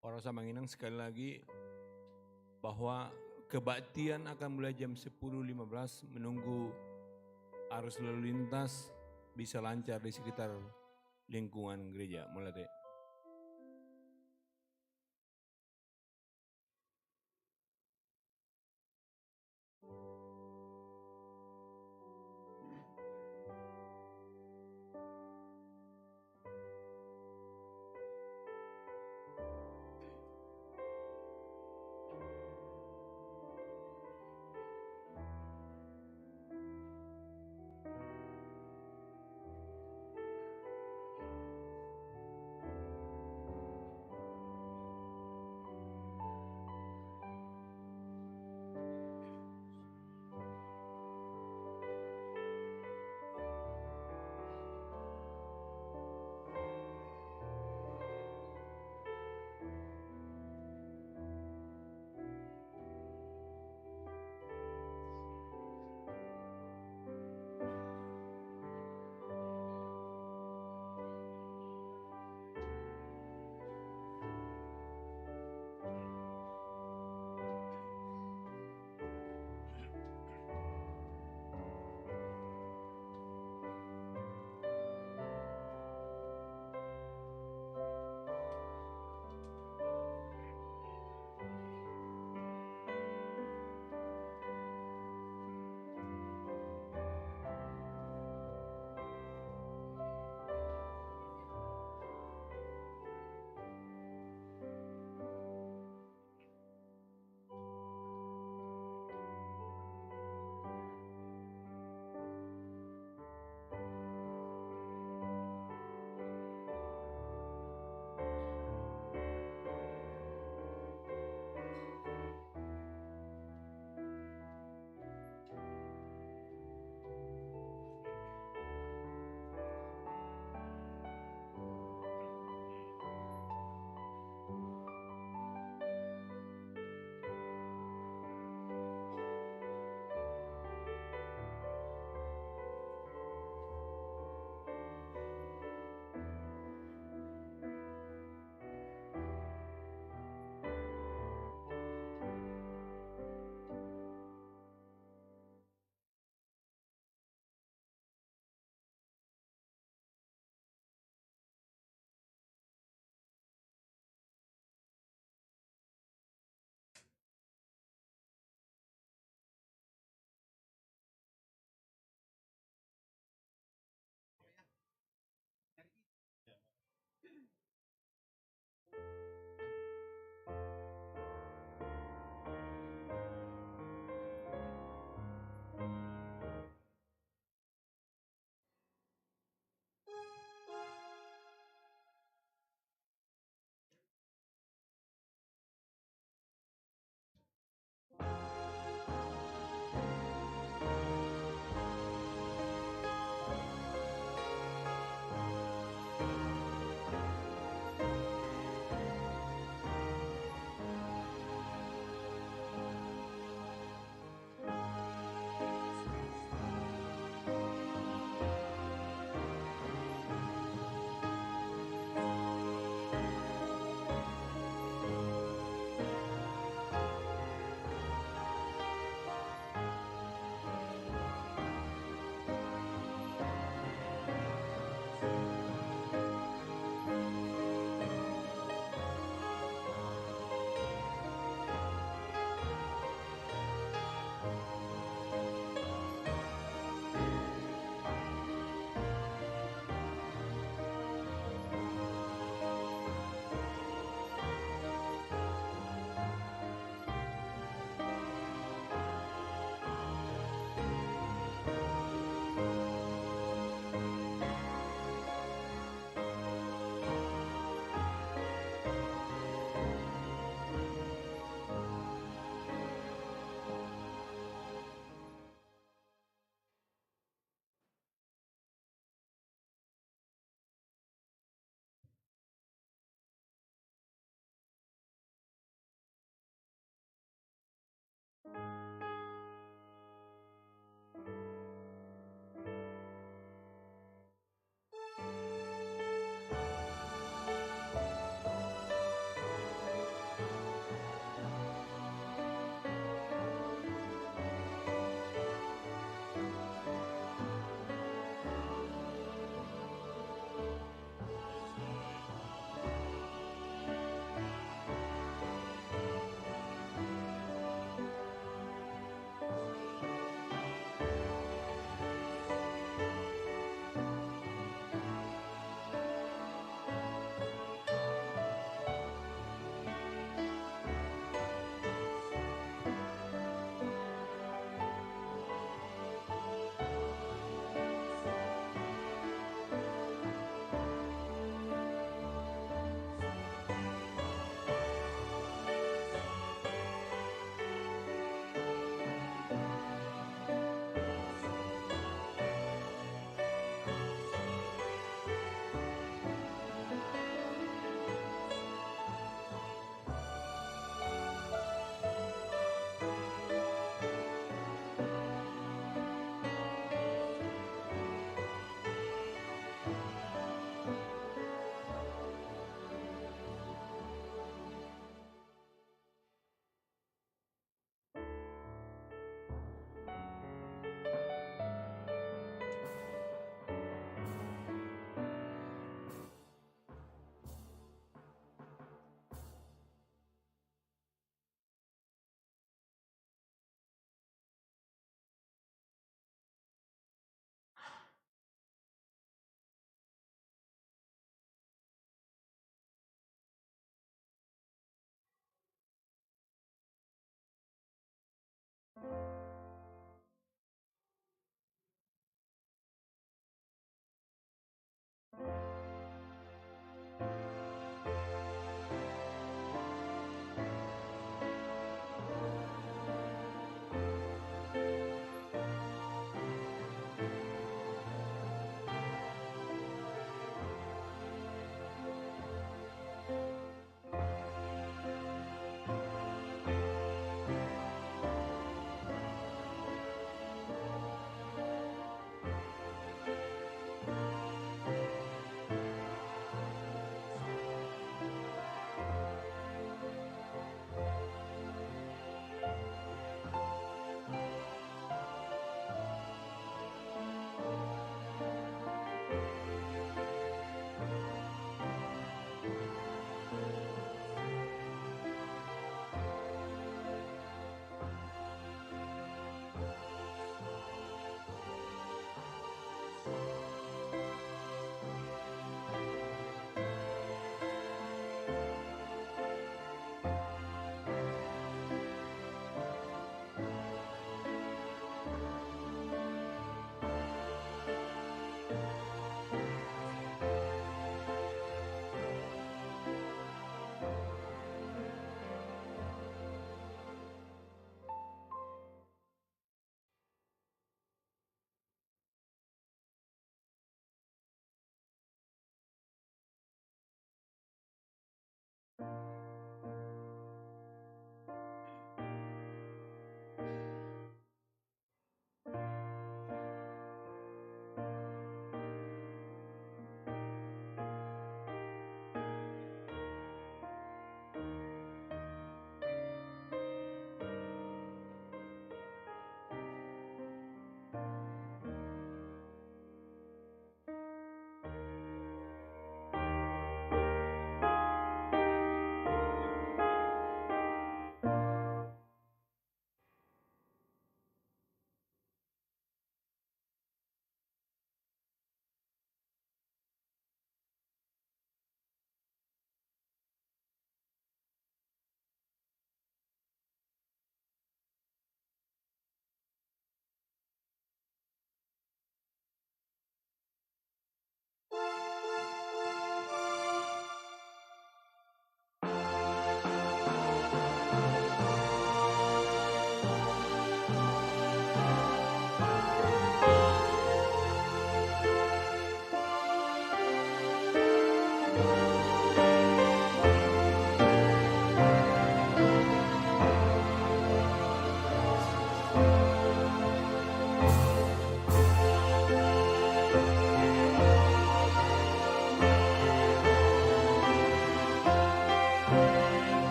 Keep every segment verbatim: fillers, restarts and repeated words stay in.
Ora sama nginang sekali lagi bahwa kebaktian akan mulai jam sepuluh lima belas, menunggu arus lalu lintas bisa lancar di sekitar lingkungan gereja. Mauliate.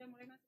Kita mulai, Mas.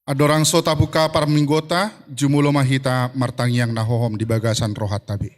Andorang so tabuka parmingguonta, jumolo ma hita martangiang na hohom di bagasan rohanta be.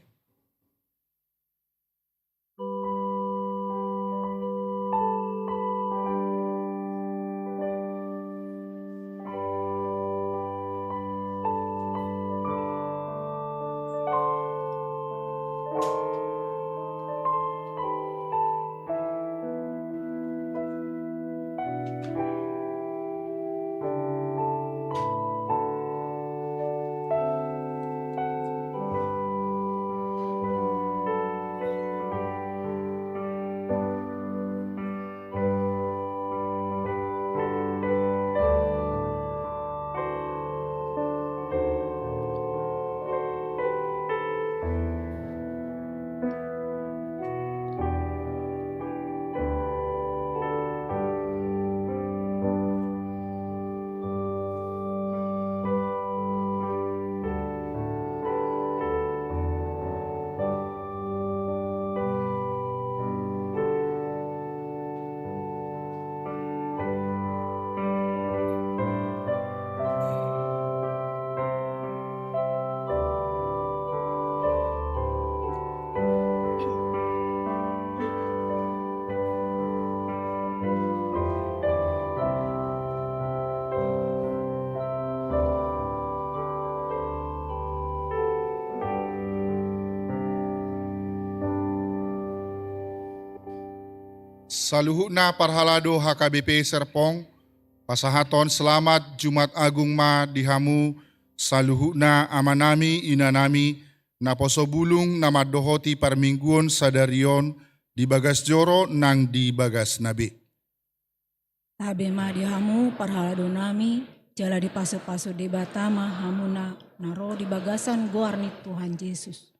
Saluhutna parhalado H K B P Serpong, pasahathon selamat Jumat Agung ma di hamu saluhutna amanami, inanami, naposo bulung na mandohoti parmingguon sadari on di bagas joro nang di bagasna be. Tabe ma di hamu parhaladonami, jala dipasupasu Debata ma hamuna na ro di bagasan goar ni Tuhan Jesus.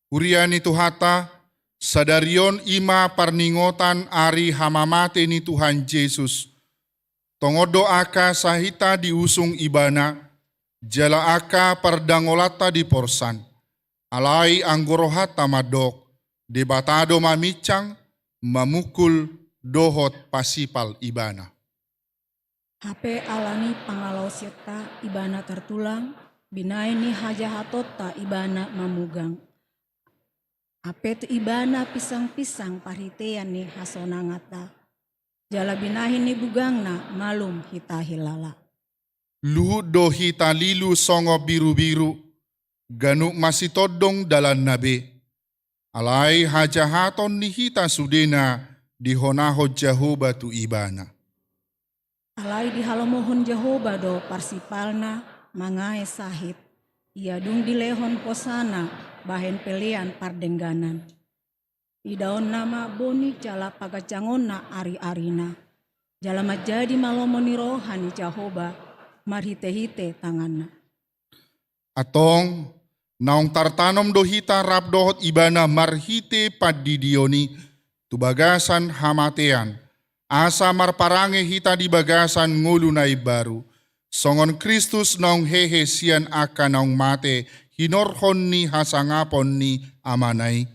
Huria ni Tuhanta, sadari on i ma parningotan ari hamamate ni Tuhan Jesus. Tongon do angka sahitta diusung Ibana, jala angka pardangolanta diporsan. Alai anggo rohanta mandok, Debata do maminsang, mamungkul dohot pasipal Ibana. Hape ala ni pangalaosionta Ibana tartulang, binahen ni hajahatonta Ibana mamugang. Hape tu Ibana pinsangpinsang parhitean ni hasonanganta. Jala binahen ni bugangna malum hita hilala. Luhut do hita lilu songon birubiru, ganup masitondong dalanna be. Alai hajahaton ni hita sudena dihonahon Jahowa tu Ibana. Alai dihalomohon Jahowa do parsipalna mangae sahit. Ia dung dilehon hosana bahen pelean pardengganan. Idaonna ma boni jala paganjangonna ariarina. Jala manjadi ma lomo ni roha ni Jahowa marhitehite tanganna. Antong, naung tartanom do hita rap dohot Ibana marhite pandidion i tu bagasan hamatean, asa marparange hita di bagasan ngolu na imbaru, songon Kristus naung hehe sian angka naung mate hinorhon ni hasangapon ni Amana i.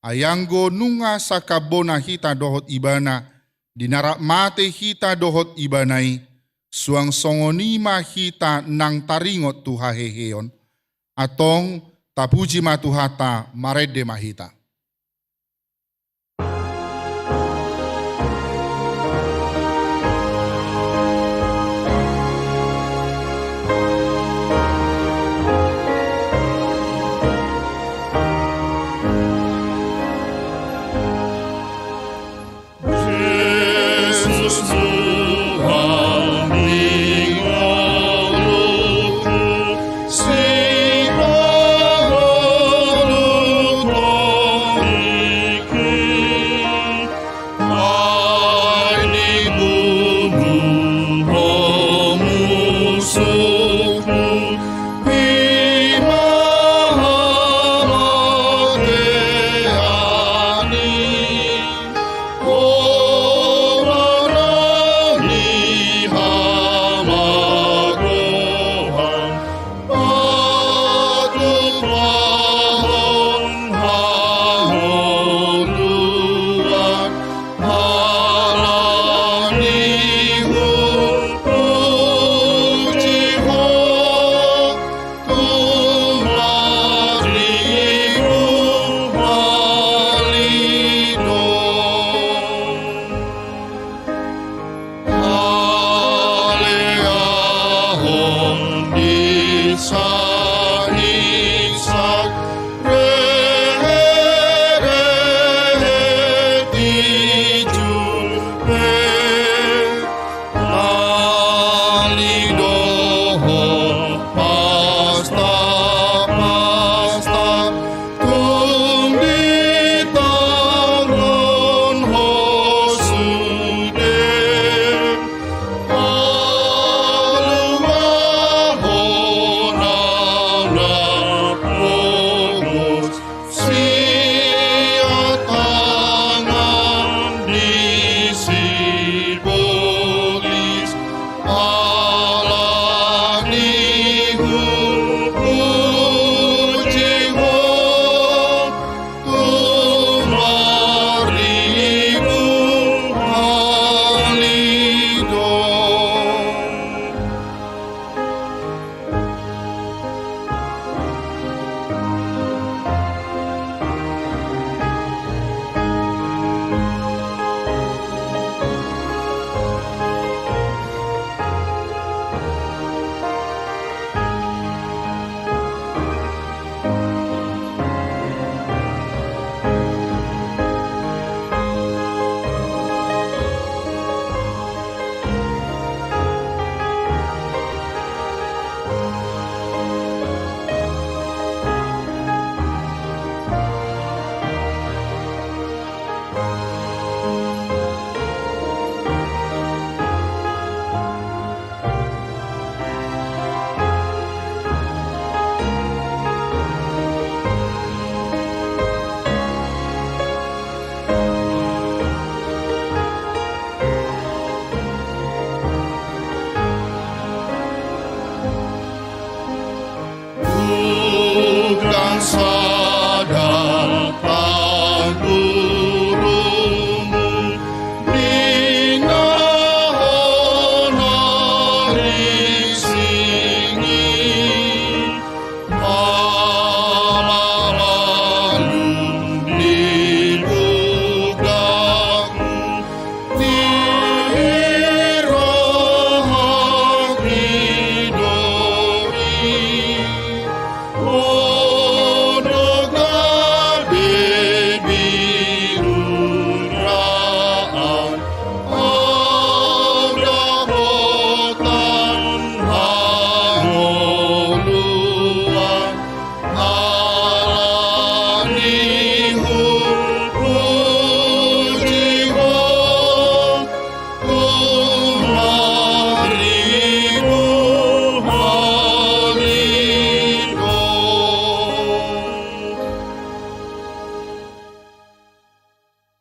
Ai anggo nunga sangkambona hita dohot Ibana, di na rap mate hita dohot Ibana i, suang songon i ma hita nang taringot tu haheheon. Antong, tapuji ma Tuhanta, marende ma hita.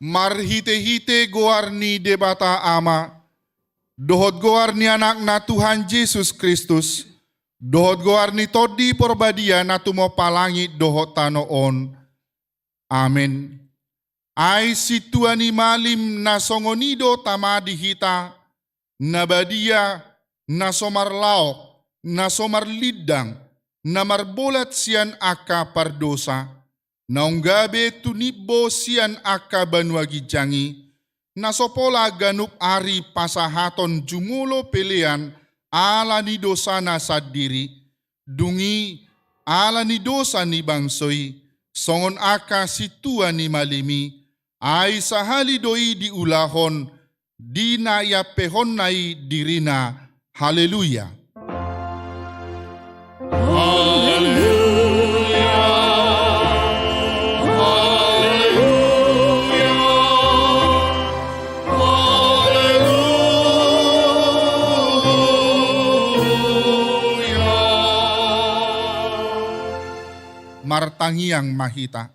Marhite-hite goar ni Debata Ama, dohot goar ni Anakna Tuhan Jesus Kristus, dohot goar ni Tondi Porbadia na tumompa langit dohot tano on. Amen. Ai sintua ni malim na songon i do tama di hita, na badia, na so marlaok, na so marlindang, na marbolat sian angka pardosa, naung gabe tunimbo sian angka banua ginjang i, na so pola ganup ari pasahaton jumolo pelean ala ni dosana sandiri, dung i ala ni dosa ni bangso i, songon angka sintua ni malim i, ai sahali do i diulahon, di na iampehonna i dirina. Haleluya. Haleluya. Haleluya. Haleluya. Martangiang ma hita.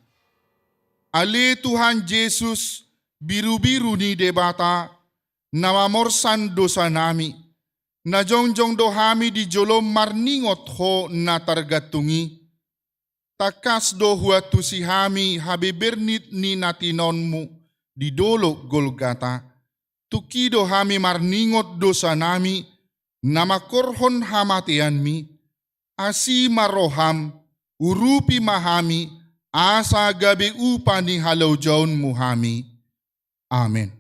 Ale Tuhan Jesus, birubiru ni Debata, na mamorsan dosanami, na jongjong do hami di jolom marningot Ho na targantung i. Tangkas do huantusi hami habebernit ni na tinomu di dolok Golgata. Tungki do hami marningot dosanami, na mangkorhon hamateanmi, asi ma roham, urupi ma hami, asa gabe upa ni halojaonmu hami. Amen.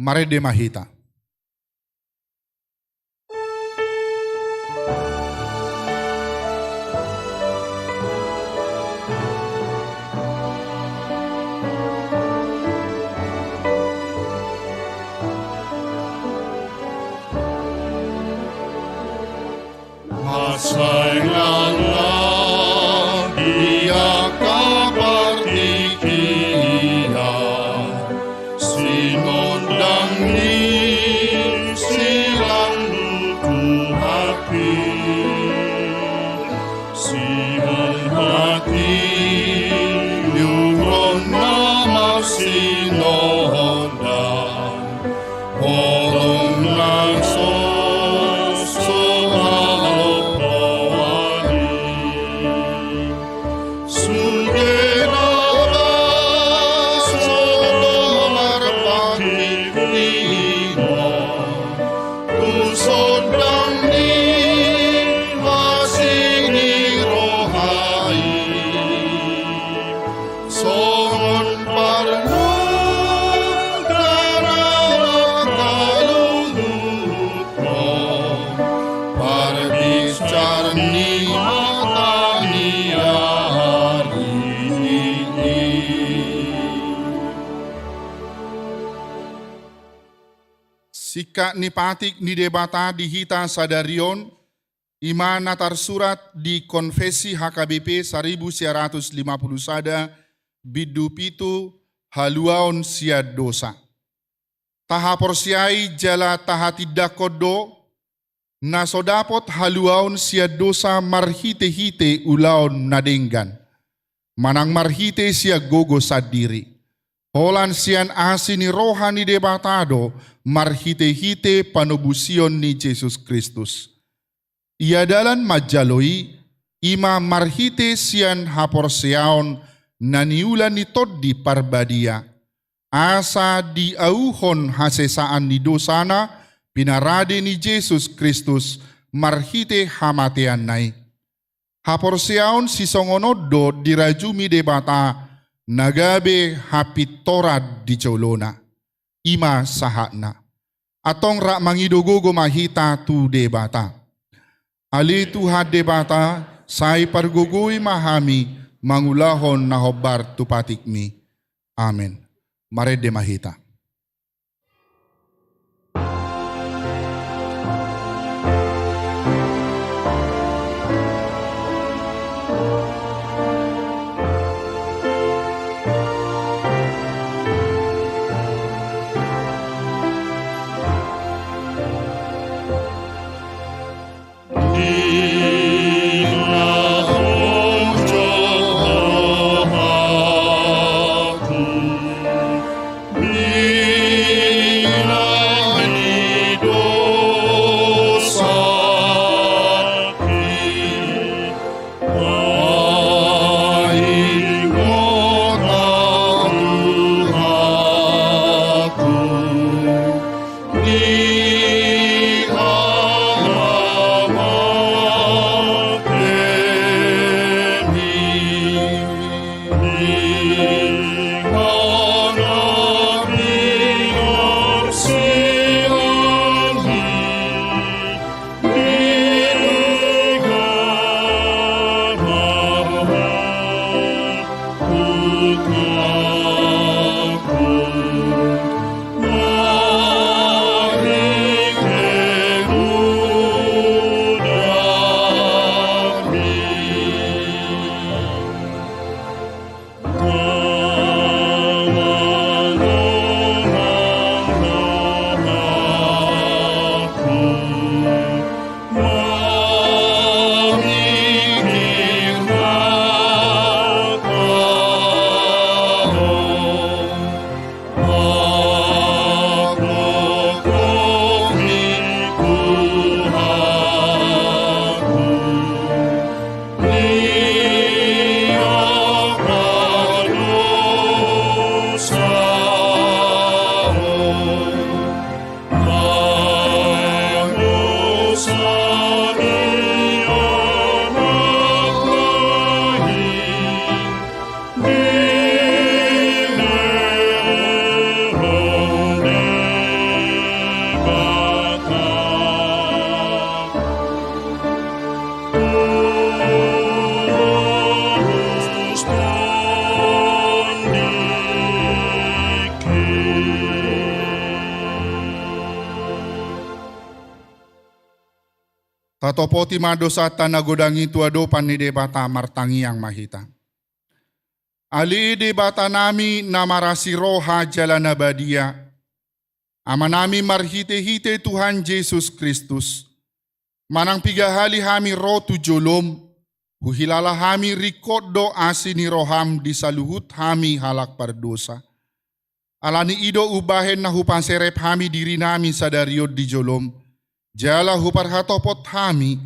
Marende ma hita. Mansai lala di angka partingkian, sinondang ni silang lutu hati, sihati luhon nama sinondang. Holong na so, so malompoan i. Sude na so marpangkiringon, tu sondang ni asi ni roha i. Songon parluhutan na mangkaluhut, parbinsar ni mata ni ari. Singkat ni patik ni Debata di hita sadari on, i ma na tarsurat di Konfesi H K B P saribu sia ratus lima pulu sada, bindu pitu, haluaon sian dosa. Tahaporseai jala tahatindangkon do, na so dapot haluaon sian dosa marhite-hite ulaon na denggan, manang marhite sian gogo sandiri, holan sian asi ni roha ni Debata do marhite-hite panobusion ni Jesus Kristus. Ia dalan manjalo i, i ma marhite sian haporseaon na niula ni Tondi Parbadia, asa diauhon hasesaan ni dosana pinarade ni Jesus Kristus marhite hamateanna i. Haporseaon sisongon on do dirajumi Debata na gabe hapintoran di jolona. I ma sahatna. Antong rap mangido gogo ma hita tu Debata. Ale Tuhan Debata, sai pargogoi ma hami mangulahon na hombar tu patikmi. Amen. Marende ma hita. Hatopoti ma dosanta na godang i tu adopan ni Debata. Martangiang ma hita. Ale Debata nami na marasi roha jala na badia, Ama nami marhite-hite Tuhan Jesus Kristus, manang piga hali hami ro tu jolom, huhilala hami ringkot do asi ni roham di saluhut hami halak pardosa. Ala ni i do umbahen na hupaserep hami diri nami sadari on di jolom, jala huparhatopot hami,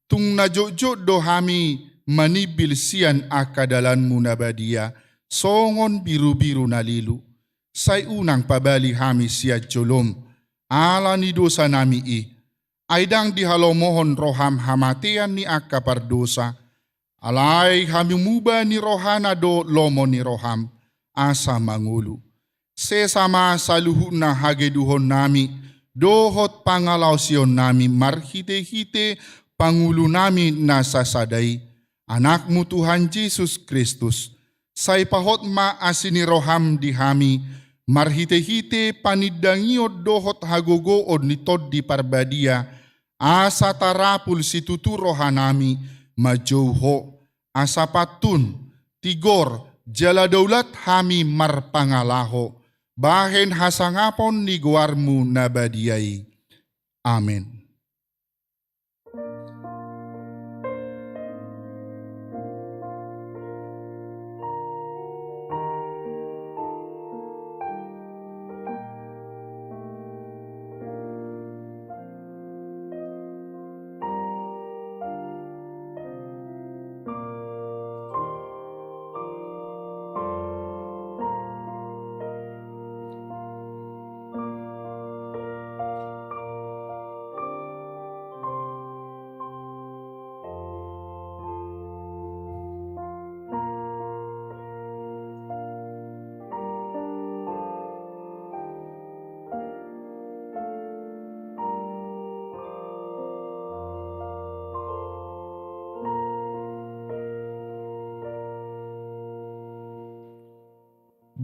tung na jotjot do hami manimbil sian angka dalanmu na badia, songon birubiru na lilu. Sai unang pabali hami sian jolom, ala ni dosa nami i. Ai ndang dihalomohon roham hamatean ni angka pardosa, alai hamuba ni rohana do lomo ni roham, asa mangolu. Sesa ma saluhutna hageduhon nami, dohot pangalaosion nami marhite-hite pangulu nami na sasada i, Anakmu Tuhan Jesus Kristus, sai pahot ma asi ni roham di hami, marhite-hite panindangion dohot hagogoon ni Tondi Parbadia, asa tarapul situtu rohanami manjou Ho, asa pantun, tigor, jala daulat hami marpangalaho, bahen hasangapon ni goarmu na badia i. Amen.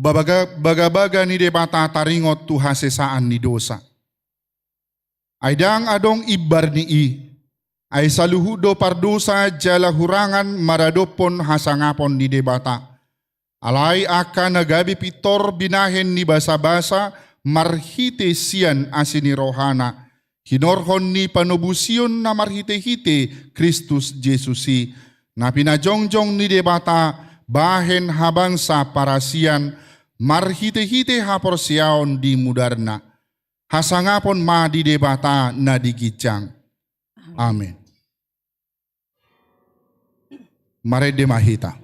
Babaga-, bagabaga ni Debata taringot tu hasesaan ni dosa. Ai ndang adong imbar ni i, ai saluhut do pardosa jala hurangan maradophon hasangapon ni Debata. Alai angka na gabe pintor binahen ni basabasa marhite sian asi ni rohana, hinorhon ni panobusion na marhite-hite Kristus Jesus i, na pinajongjong ni Debata bahen habangsa parasian marhite-hite haporseaon di mudarna. Hasangapon ma di Debata na di ginjang. Amen. Marende ma hita.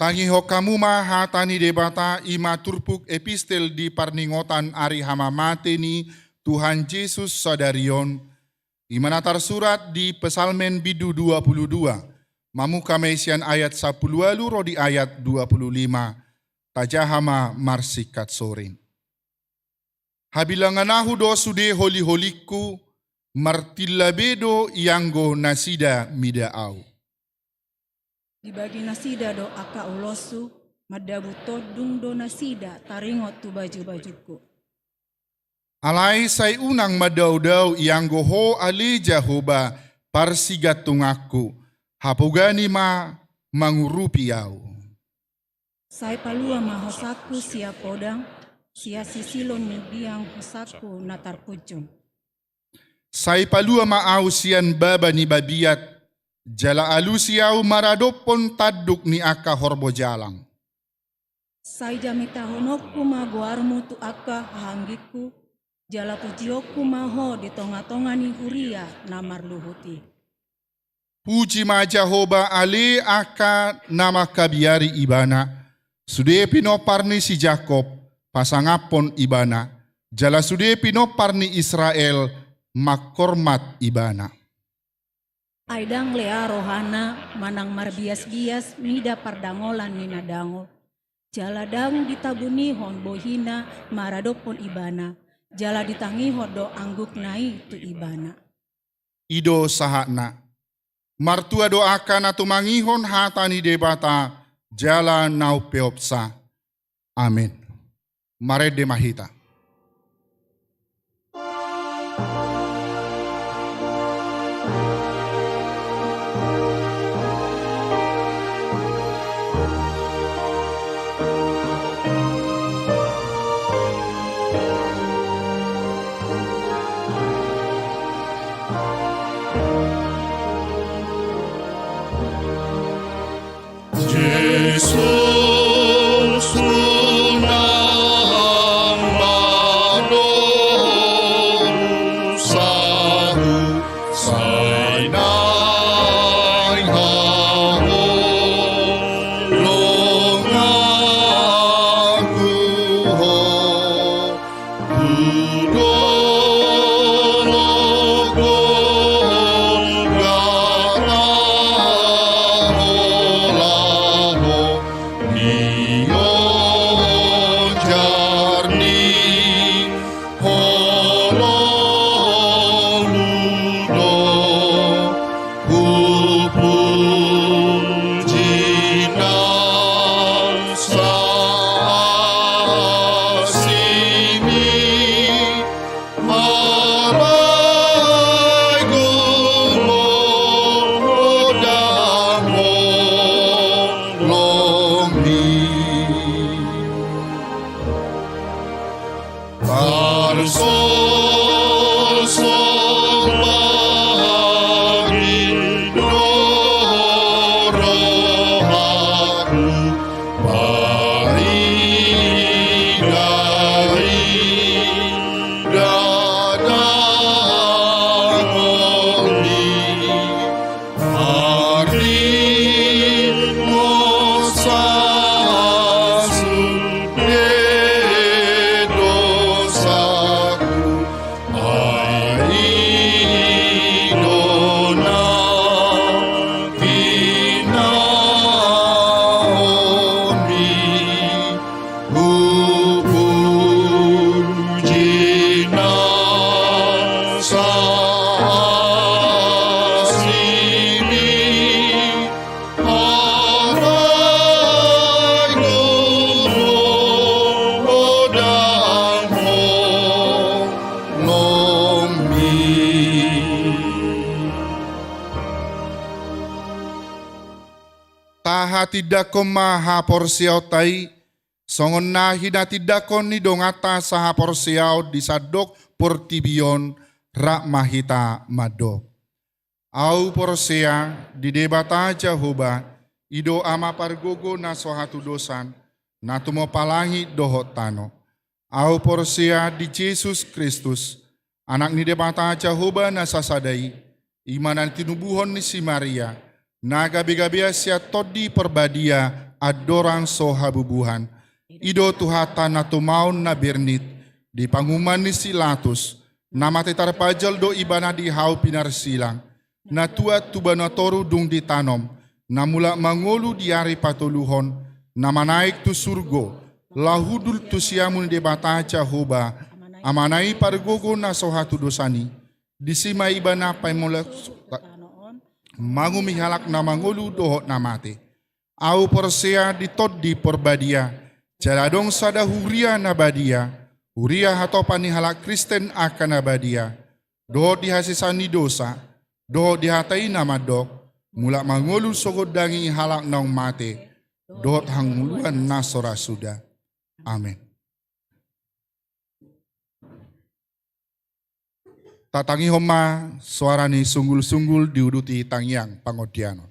Tangihon hamu ma hata ni Debata, i ma turpuk epistel di parningotan ari hamamate ni Tuhan Jesus sadari on, i ma na tarsurat di Psalmen bindu dua pulu dua, mamungka ma i sian ayat sampulu ualu ro di ayat dua pulu lima, tajaha ma marsingkat soring. Habilangan ahu do sude holiholingku, martilla be do ianggo nasida mida ahu. Dibagi nasida do angka uloshu, mandabu tondung do nasida taringot tu bajubajungku. Alai sai unang mandaodao ianggo Ho ale Jahowa parsigantunganku, hapogani ma mangurupi ahu. Sai palua ma hosangku sian podang, sian sisilon ni biang hosangku na tarpunjung. Sai palua ma ahu sian baba ni babiat, jala alusi ahu maradophon tanduk ni angka horbo jalang. Sai jamitahononku ma goarmu tu angka hahaanggingku, jala pujionku ma Ho di tongatonga ni huria na marluhut i. Puji ma Jahowa ale angka na mangkabiari Ibana, sude pinompar ni si Jakob, pasangaphon Ibana, jala sude pinompar ni Israel, manghormat Ibana. Ai ndang lea rohana manang marbiasbias mida pardangolan ni na dangol. Jala ndang ditabunihon bohina maradophon Ibana, jala ditangihon do anggukna i tu Ibana. I do sahatna. Martua do angka na tumangihon hata ni Debata, jala na umpeopsa. Amen. Marende ma hita. Jesus, unang ma dosahu, sai naeng haholonganku Ho. Tu dolok Golgota, laho di onjar ni holongmu do, hupuji nang saasimi. Alai gumodang holongmi. Tarsoso ma di rohangku, paidaidaidangonmi. Arrimon sasude dosaku, ai i do na hinaholongmi. Hupuji nang saasimi, alai gumodang holongmi. Tahatindangkon ma haporseaonta i, songon na hinatindangkon ni donganta sahaporseaon di sandok portibi on, rap ma hita mandok. Ahu porsea di Debata Jahowa, i do Ama pargogo na so hatudosan, na tumompa langit dohot tano. Ahu porsea di Jesus Kristus, Anak ni Debata Jahowa na sasada i, i ma na tinubuhon ni si Maria, na gabegabean sian Tondi Porbadia andorang so habubuhan. I do Tuhanta na tumaon na bernit, di panguhuman ni si Latus, na mate tarpajal do ibana di hau pinarsilang, na tuat tu banua toru dung ditanom, na mulak mangolu di ari patoluhon, na manaek tu surgo, laho hundul tu siamun ni Debata Jahowa, Amana i pargogo na so hatudosan i, disi ma ibana paimulak manguhumi halak na mangolu dohot na mate. Ahu porsea di Tondi Porbadia, jala adong sada huria na badia, huria hatopan ni halak Kristen angka na badia, dohot di hasesaan ni dosa, dohot di hata i na mandok, mulak mangolu so gondang i halak naung mate, dohot hangoluan na so ra suda. Amen. Tatangihon ma soara ni sunggul-sunggul diuduti tangiang pangondianon.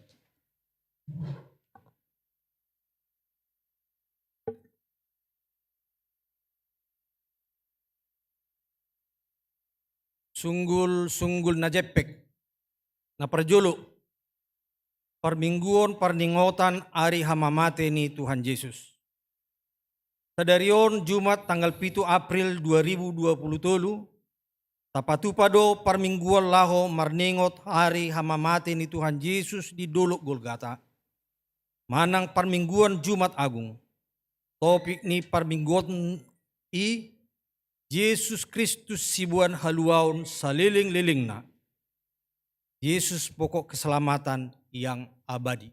Sunggul-sunggul na jempek. Na parjolo, parmingguon parningotan ari hamamate ni Tuhan Jesus. Sadari on Jumat tanggal pitu April dua ribu dua puluh tolu, tapatupa do parmingguon laho marningot ari hamamate ni Tuhan Jesus di Dolok Golgata, manang parmingguon Jumat Agung. Topik ni parmingguon i, Jesus Kristus siboan haluaon saleleng-lelengna. Yesus pokok keselamatan yang abadi.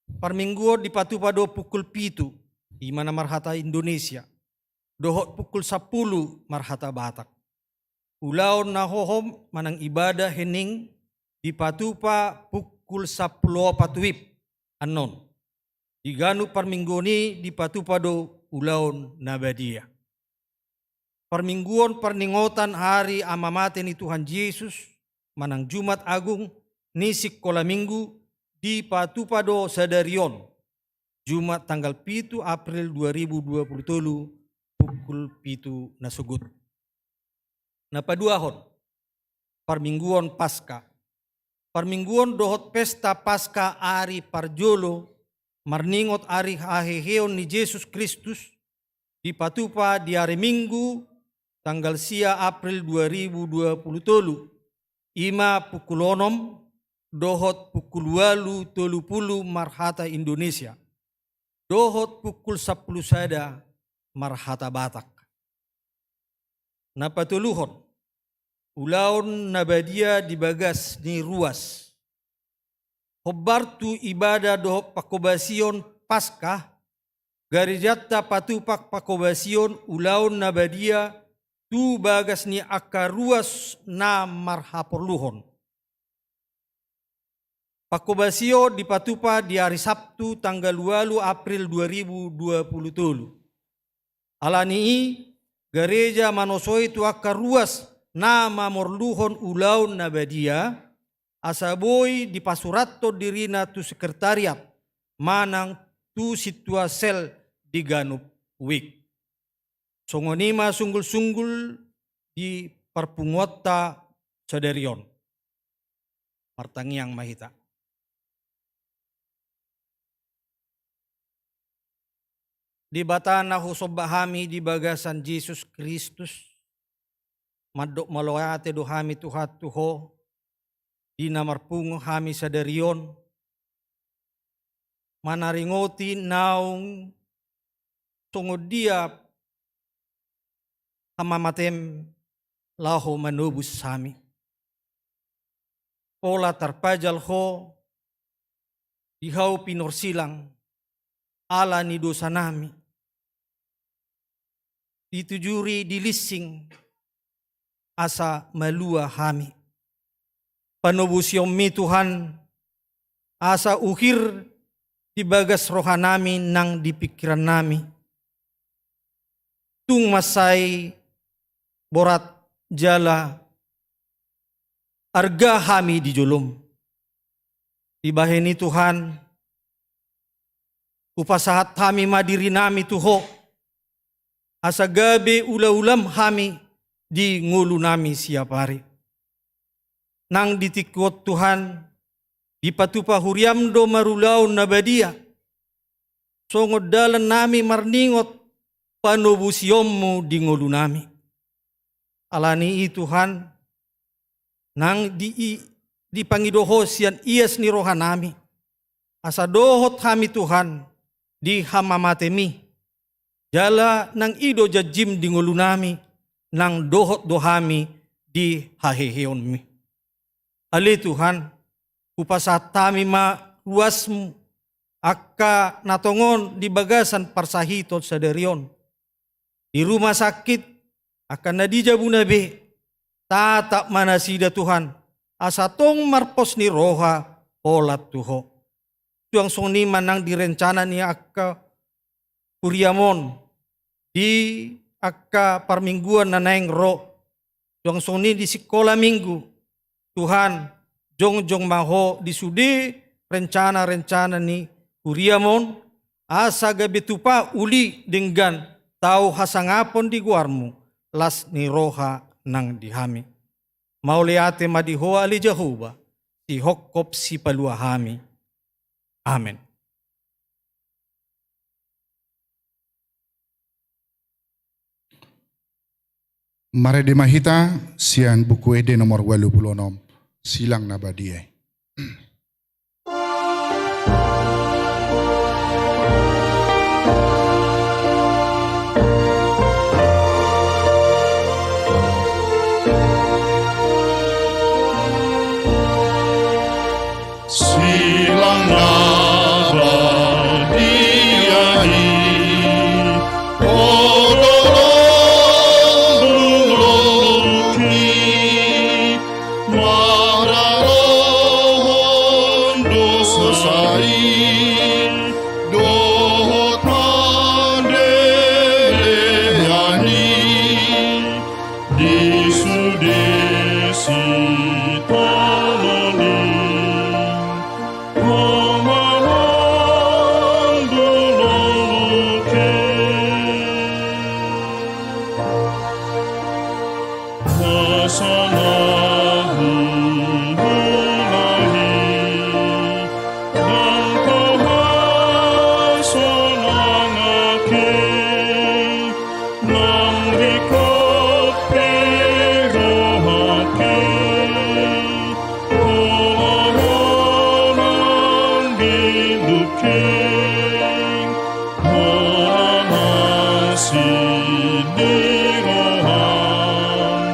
Parmingguon dipatupa do pukul pitu, i ma na marhata Indonesia, dohot pukul sampulu marhata Batak. Ulaon na hohom manang ibadah hening dipatupa pukul sampulu opat WIB annon. Di ganup parmingguon i dipatupa do ulaon na badia. Parmingguon parningotan ari hamamate ni Tuhan Jesus, manang Jumat Agung ni Sikola Minggu, dipatupa do sadari on, Jumat tanggal pitu April dua ribu dua puluh tolu, pukul pitu na sogot. Na paduahon, parmingguon Paska. Parmingguon dohot pesta Paska ari parjolo marningot ari haheheon ni Jesus Kristus, dipatupa di ari Minggu tanggal sia April dua ribu dua puluh tolu, i ma pukul onom dohot pukul ualu tolu pulu marhata Indonesia, dohot pukul sampulu sada marhata Batak. Na patoluhon, ulaon na badia di bagas ni ruas. Hombar tu ibada dohot panghobasion Paska, garejanta patupa panghobasion ulaon na badia tu bagas ni angka ruas na marhaporluhon. Panghobasion dipatupa di ari Sabtu tanggal ualu April dua ribu dua puluh tolu. Ala ni i, gareja manosoi tu angka ruas na mamorluhon ulaon na badia, asa boi dipasurathon dirina tu sekretariat manang tu sintua sel di ganup wijk. Songon i ma sunggul-sunggul di parpunguanta sadari on. Martangiang ma hita. Debata na husomba hami di bagasan Jesus Kristus, mandok mauliate do hami Tuhan tu Ho, di na marpungu hami sadari on, manaringoti naung songon dia hamamatem laho manobus hami. Pola tarpajal Ho di hau pinorsilang ala ni dosanami. Ditujuri, dilinsing asa malua hami. Panobusionmi Tuhan, asa uhir di bagas rohanami nang di pingkirannami. Tung mansai borat jala arga hami di jolom. Dibahen i Tuhan, hupasahat hami ma dirinami tu Ho, asa gabe ula-ulam hami di ngolunami siap ari. Nang di tingki on Tuhan, Dipatupa huriaM do marulaon na badia, songon dalan nami marningot panobusionMu di ngolu nami. Ala ni i Tuhan, nang di, i, dipangido Ho sian ias ni roha nami, asa dohot hami Tuhan di hamamateMi, jala nang i do janjiM di ngolu nami, nang dohot do hami di haheheonMi. Ale Tuhan, hupasahat hami ma ruasMu, angka na tongon di bagasan parsahiton sadari on. Di rumah sakit, angka na di jabuna be, tatap ma nasida Tuhan, asa tong marpos ni roha holan tu Ho. Suang songon i ma nang di rencana ni angka huriaM on, di angka parmingguan na naeng ro, suang songon i di sikola minggu. Tuhan, jongjong ma Ho di sude rencana-rencana ni huriaM on, asa gabe tupa uli denggan tau hasangapon di goarMu, las ni roha nang di hami. Mauliate ma di Ho ale Jahowa, sihophop sipalua hami. Amen. Marende ma hita sian Buku Ende nomor ualu pulu onom, Silang na Badia i. Silang na badia i, o dolok luluki, maralohon dosa i dohot pandehan i. Di sude sitaonon i, Ho ma dolok i. Hasonangan hula i, nang Ho hasonangan i. Nang ringkot pe rohangki, Ho ma nang di lungkung, Ho ma asi ni roham,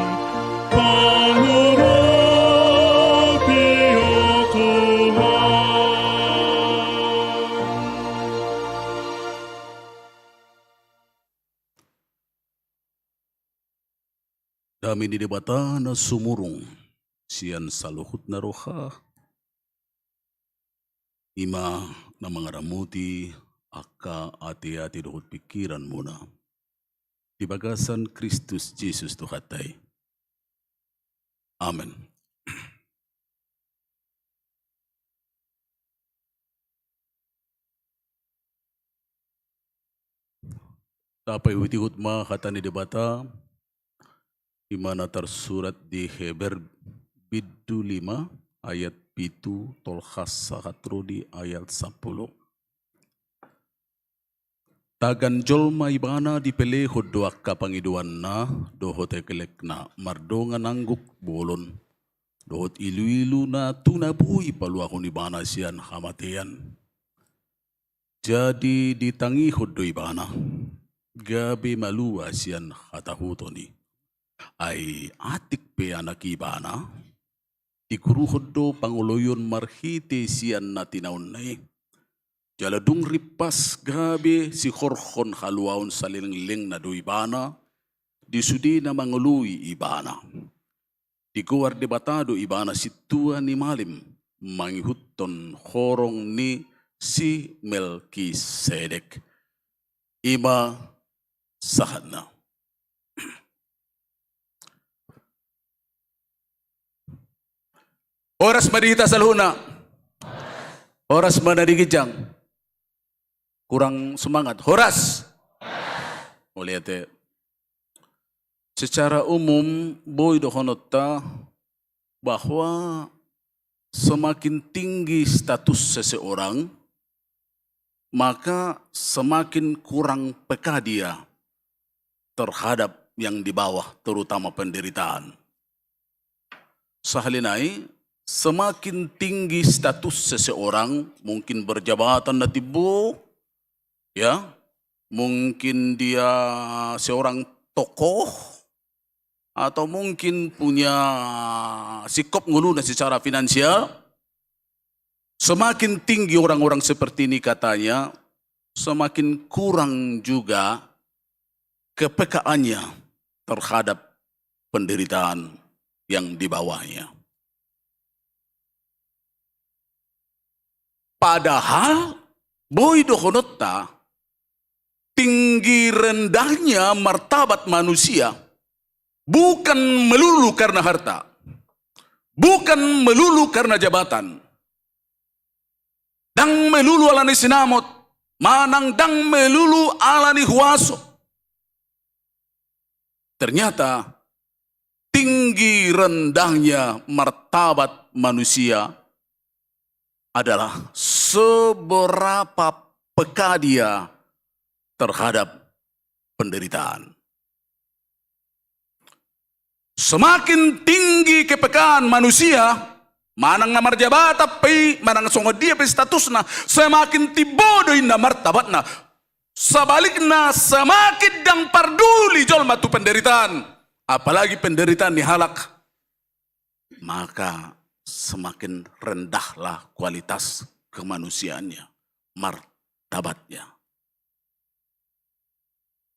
pangurupi, o Tuhan. Dame ni Debata na sumurung sian saluhut na roha, i ma na mangaramoti angka ateate dohot pingkiranmuna di bagasan Kristus Jesus Tuhanta i. Amen. Tapaihutihut ma hata ni Debata, i ma na tarsurat di Heber bindu lima ayat pitu tolhas sahat ro di ayat sampulu. Tagan jolma ibana dipelehon do angka pangidoanna dohot eklekna mardongan angguk bolon dohot iluilu na tu na boi paluahon ibana sian hamatean. Jadi ditangihon do ibana, gabe malua sian hatahuton i. Ai atik pe anak ibana, diguruhon do pangoloion marhite sian na tinaonna i. Jala dung rimpas gabe sihorhon haluaon salelenglelengna do ibana di sude na mangoloi ibana. Digoar Debata do ibana sintua ni malim mangihuthon horong ni si Melkisedek. I ma sahatna. Horas ma di hita saluhutna. Horas ma na di ginjang. Kurang semangat. Horas. Mauliate. Secara umum boi dohononta bahwa semakin tinggi status seseorang, maka semakin kurang peka dia terhadap yang di bawah, terutama penderitaan. Sahali nai, semakin tinggi status seseorang, mungkin berjabatan na timbo, ya, mungkin dia seorang tokoh, atau mungkin punya singkop ngoluna secara finansial, semakin tinggi orang-orang seperti ini katanya, semakin kurang juga kepekaannya terhadap penderitaan yang di bawahnya. Padahal boi dohononta, tinggi rendahnya martabat manusia bukan melulu karena harta, bukan melulu karena jabatan, ndang melulu ala ni sinamot, manang ndang melulu ala ni huaso. Ternyata tinggi rendahnya martabat manusia adalah seberapa peka dia terhadap penderitaan. Semakin tinggi kepekaan manusia, manang na marjabatan pe i, manang songon dia pe statusna, semakin timbo do inna martabatna. Sebalikna, semakin ndang parduli jolma tu penderitaan, apalagi penderitaan ni halak, maka semakin rendahlah kualitas kemanusiaannya, martabatnya.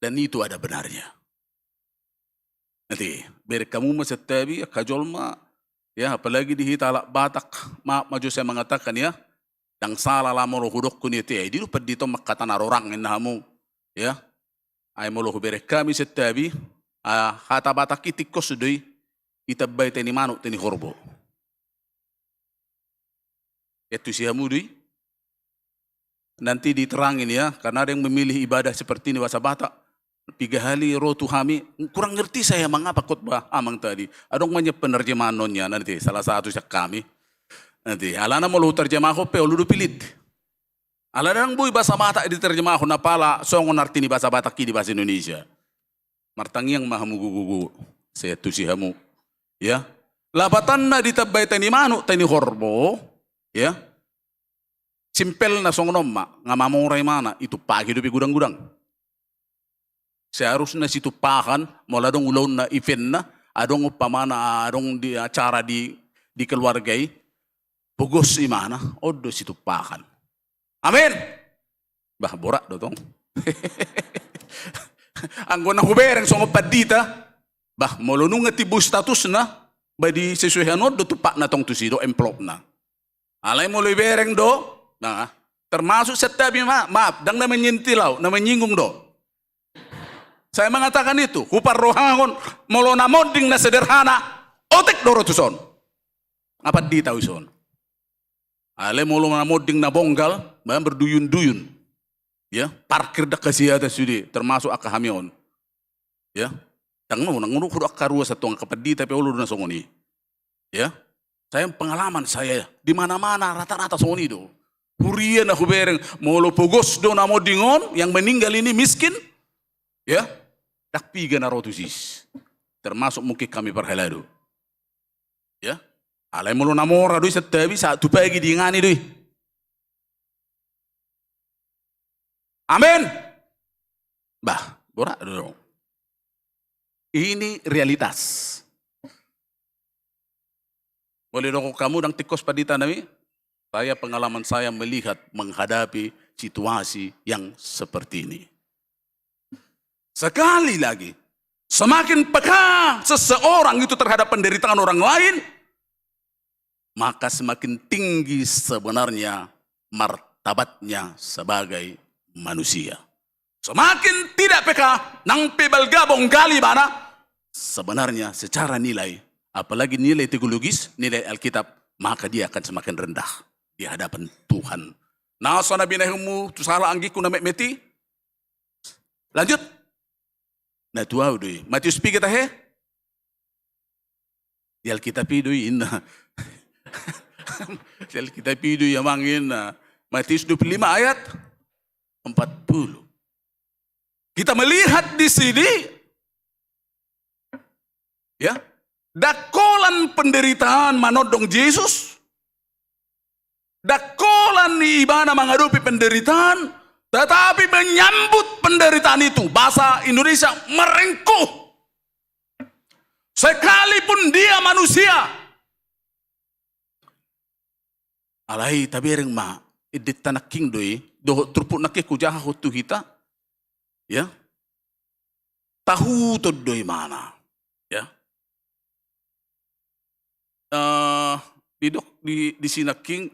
Dan itu ada benarnya. Nanti, bereng hamu ma santabi, angka jolma, ya, apalagi di hita halak Batak, maaf ma jo saya mengatakan, ya, ndang sala lah molo hudokkon i, ate, ai di do pandita on mangkatai na rorang inna hamu, ya. Ai molo hubereng hami santabi, ah, hata Batak i tingkos do i, ditambai tai ni manuk, tai ni horbo. Antusi hamu do i. Nanti diterangin ya, karena ada yang memilih ibadah seperti ini bahasa Batak. Piga hali ro tu hami, kurang ngerti saya mengapa khotbah amang tadi. Adong ma nian penerjemahannya, nanti salah satu sian hami. Nanti, alana molo huterjemahon pe olo do pilit. Ala ndang boi bahasa Batak diterjemahon, apala songon arti ni bahasa Batak i di bahasa Indonesia. Martangiang ma hamu gogo-gogo, sai antusi hamu. Ya. Lapatanna ditambai tai ni manuk, tai ni horbo, ya. Simpelna songon on ma, nga mamora imana, ditumpaki dope godang-godang. Seharusna situmpahan, molo adong ulaonna, eventna, adong umpamana, adong di acara di, di keluarga i, pogos imana, on do situmpahan. Amin. Bah, borat do tong. Anggo na hubereng songon pandita, bah, molo nunga timbo statusna, bah, disesuaihan on do tumpakna tong tusi do, amplopna. Alai molo ibereng do, nah, termasuk santabi ma-, maaf, ndang na menyentil au, na menyinggung do. Saya mengatakan itu, huparrohahon, molo na monding na sederhana, otik do ro tuson. Nga pandita au ison. Alai molo na monding na bonggal, baen berduyun-duyun. Ya, parkir ndang hasiatan sude, termasuk angka hami on. Ya. Ndang na, ndang na, hudokkon angka ruas antong, angka pandita pe olo do na songon i. Ya. Saya pengalaman saya, di mana-mana rata-rata songon i do. Huria na hubereng, molo pogos do na monding on, yang meninggal ini miskin. Ya. Ndang piga na ro tusi. Termasuk mungkin hami parhalado. Ya. Alai molo na mora do i santabi, sahat tu pagi diingani do i. Amin. Bah, borat do. Ini realitas. Molo didokkon hamu ndang tingkos pandita nami, saya, pengalaman saya melihat, menghadapi situasi yang seperti ini. Sekali lagi, semakin peka seseorang itu terhadap penderitaan orang lain, maka semakin tinggi sebenarnya martabatnya sebagai manusia. Semakin tidak peka, nang pe balga bonggal ibana, sebenarnya secara nilai, apalagi nilai teologis, nilai Alkitab, maka dia akan semakin rendah di hadapan Tuhan. Na so na binahenmu tu sahala anggingku na metmet i. Lanjut. Na tu ahu do i. Matius piga tahe? Di Alkitab i do i, inna. Jadi kita pidu ya mangin, nah, Matius dua puluh lima ayat empat puluh. Kita melihat di sini, ya, dangkolan penderitaan manondong Jesus, dangkolan ni ibana mangadopi penderitaan, tetapi menyambut penderitaan itu, bahasa Indonesia merengkuh. Sekalipun dia manusia. Alai tabereng ma, ende ta nangkin do i, dohot turpuk nangkin hujaha ho tu hita, ya. Tahuton do imana, ya. Eh, didok di, di si nangkin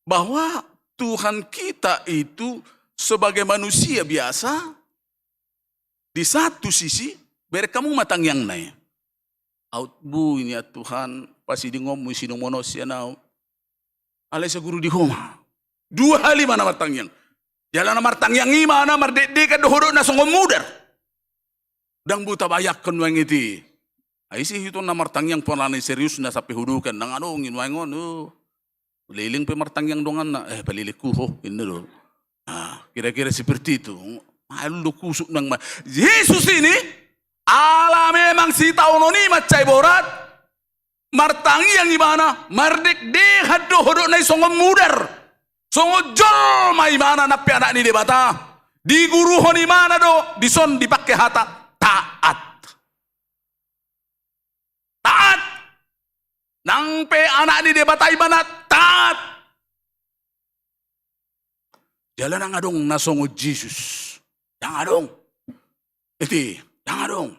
bahwa Tuhan kita itu sebagai manusia biasa, di satu sisi, bereng hamu ma tangiangna i. Aut boi nian Tuhan, pasidingonmu i sinomonon sian au. Alai saguru di ho ma. Dua hali ma na martangiang. Jala na martangiang i ma na mardekdekan do hodokna songon mudar. Ndang boi tabayangkon nuaeng i. Ai ise hiton na martangiang pola na serius na sampe hudokan, ndang adong i nuaeng on, oh. Leleng pe martangiang donganna, eh, palelenghu ho, inna do. Nah, kira-kira seperti itu. Malu do kusuk nang ma-, Jesus ini, ala memang sitaonon i mansai borat, martangiang ibana, mardekdekan do hodokna i songon mudar. Songon jolma ibana nang pe anak ni Debata. Diguruhon ibana do, dison dipangke hata taat. Taat. Nang pe anak ni Debata ibana taat. Jala ndang adong na songon Jesus. Ndang adong. Ete, ndang adong.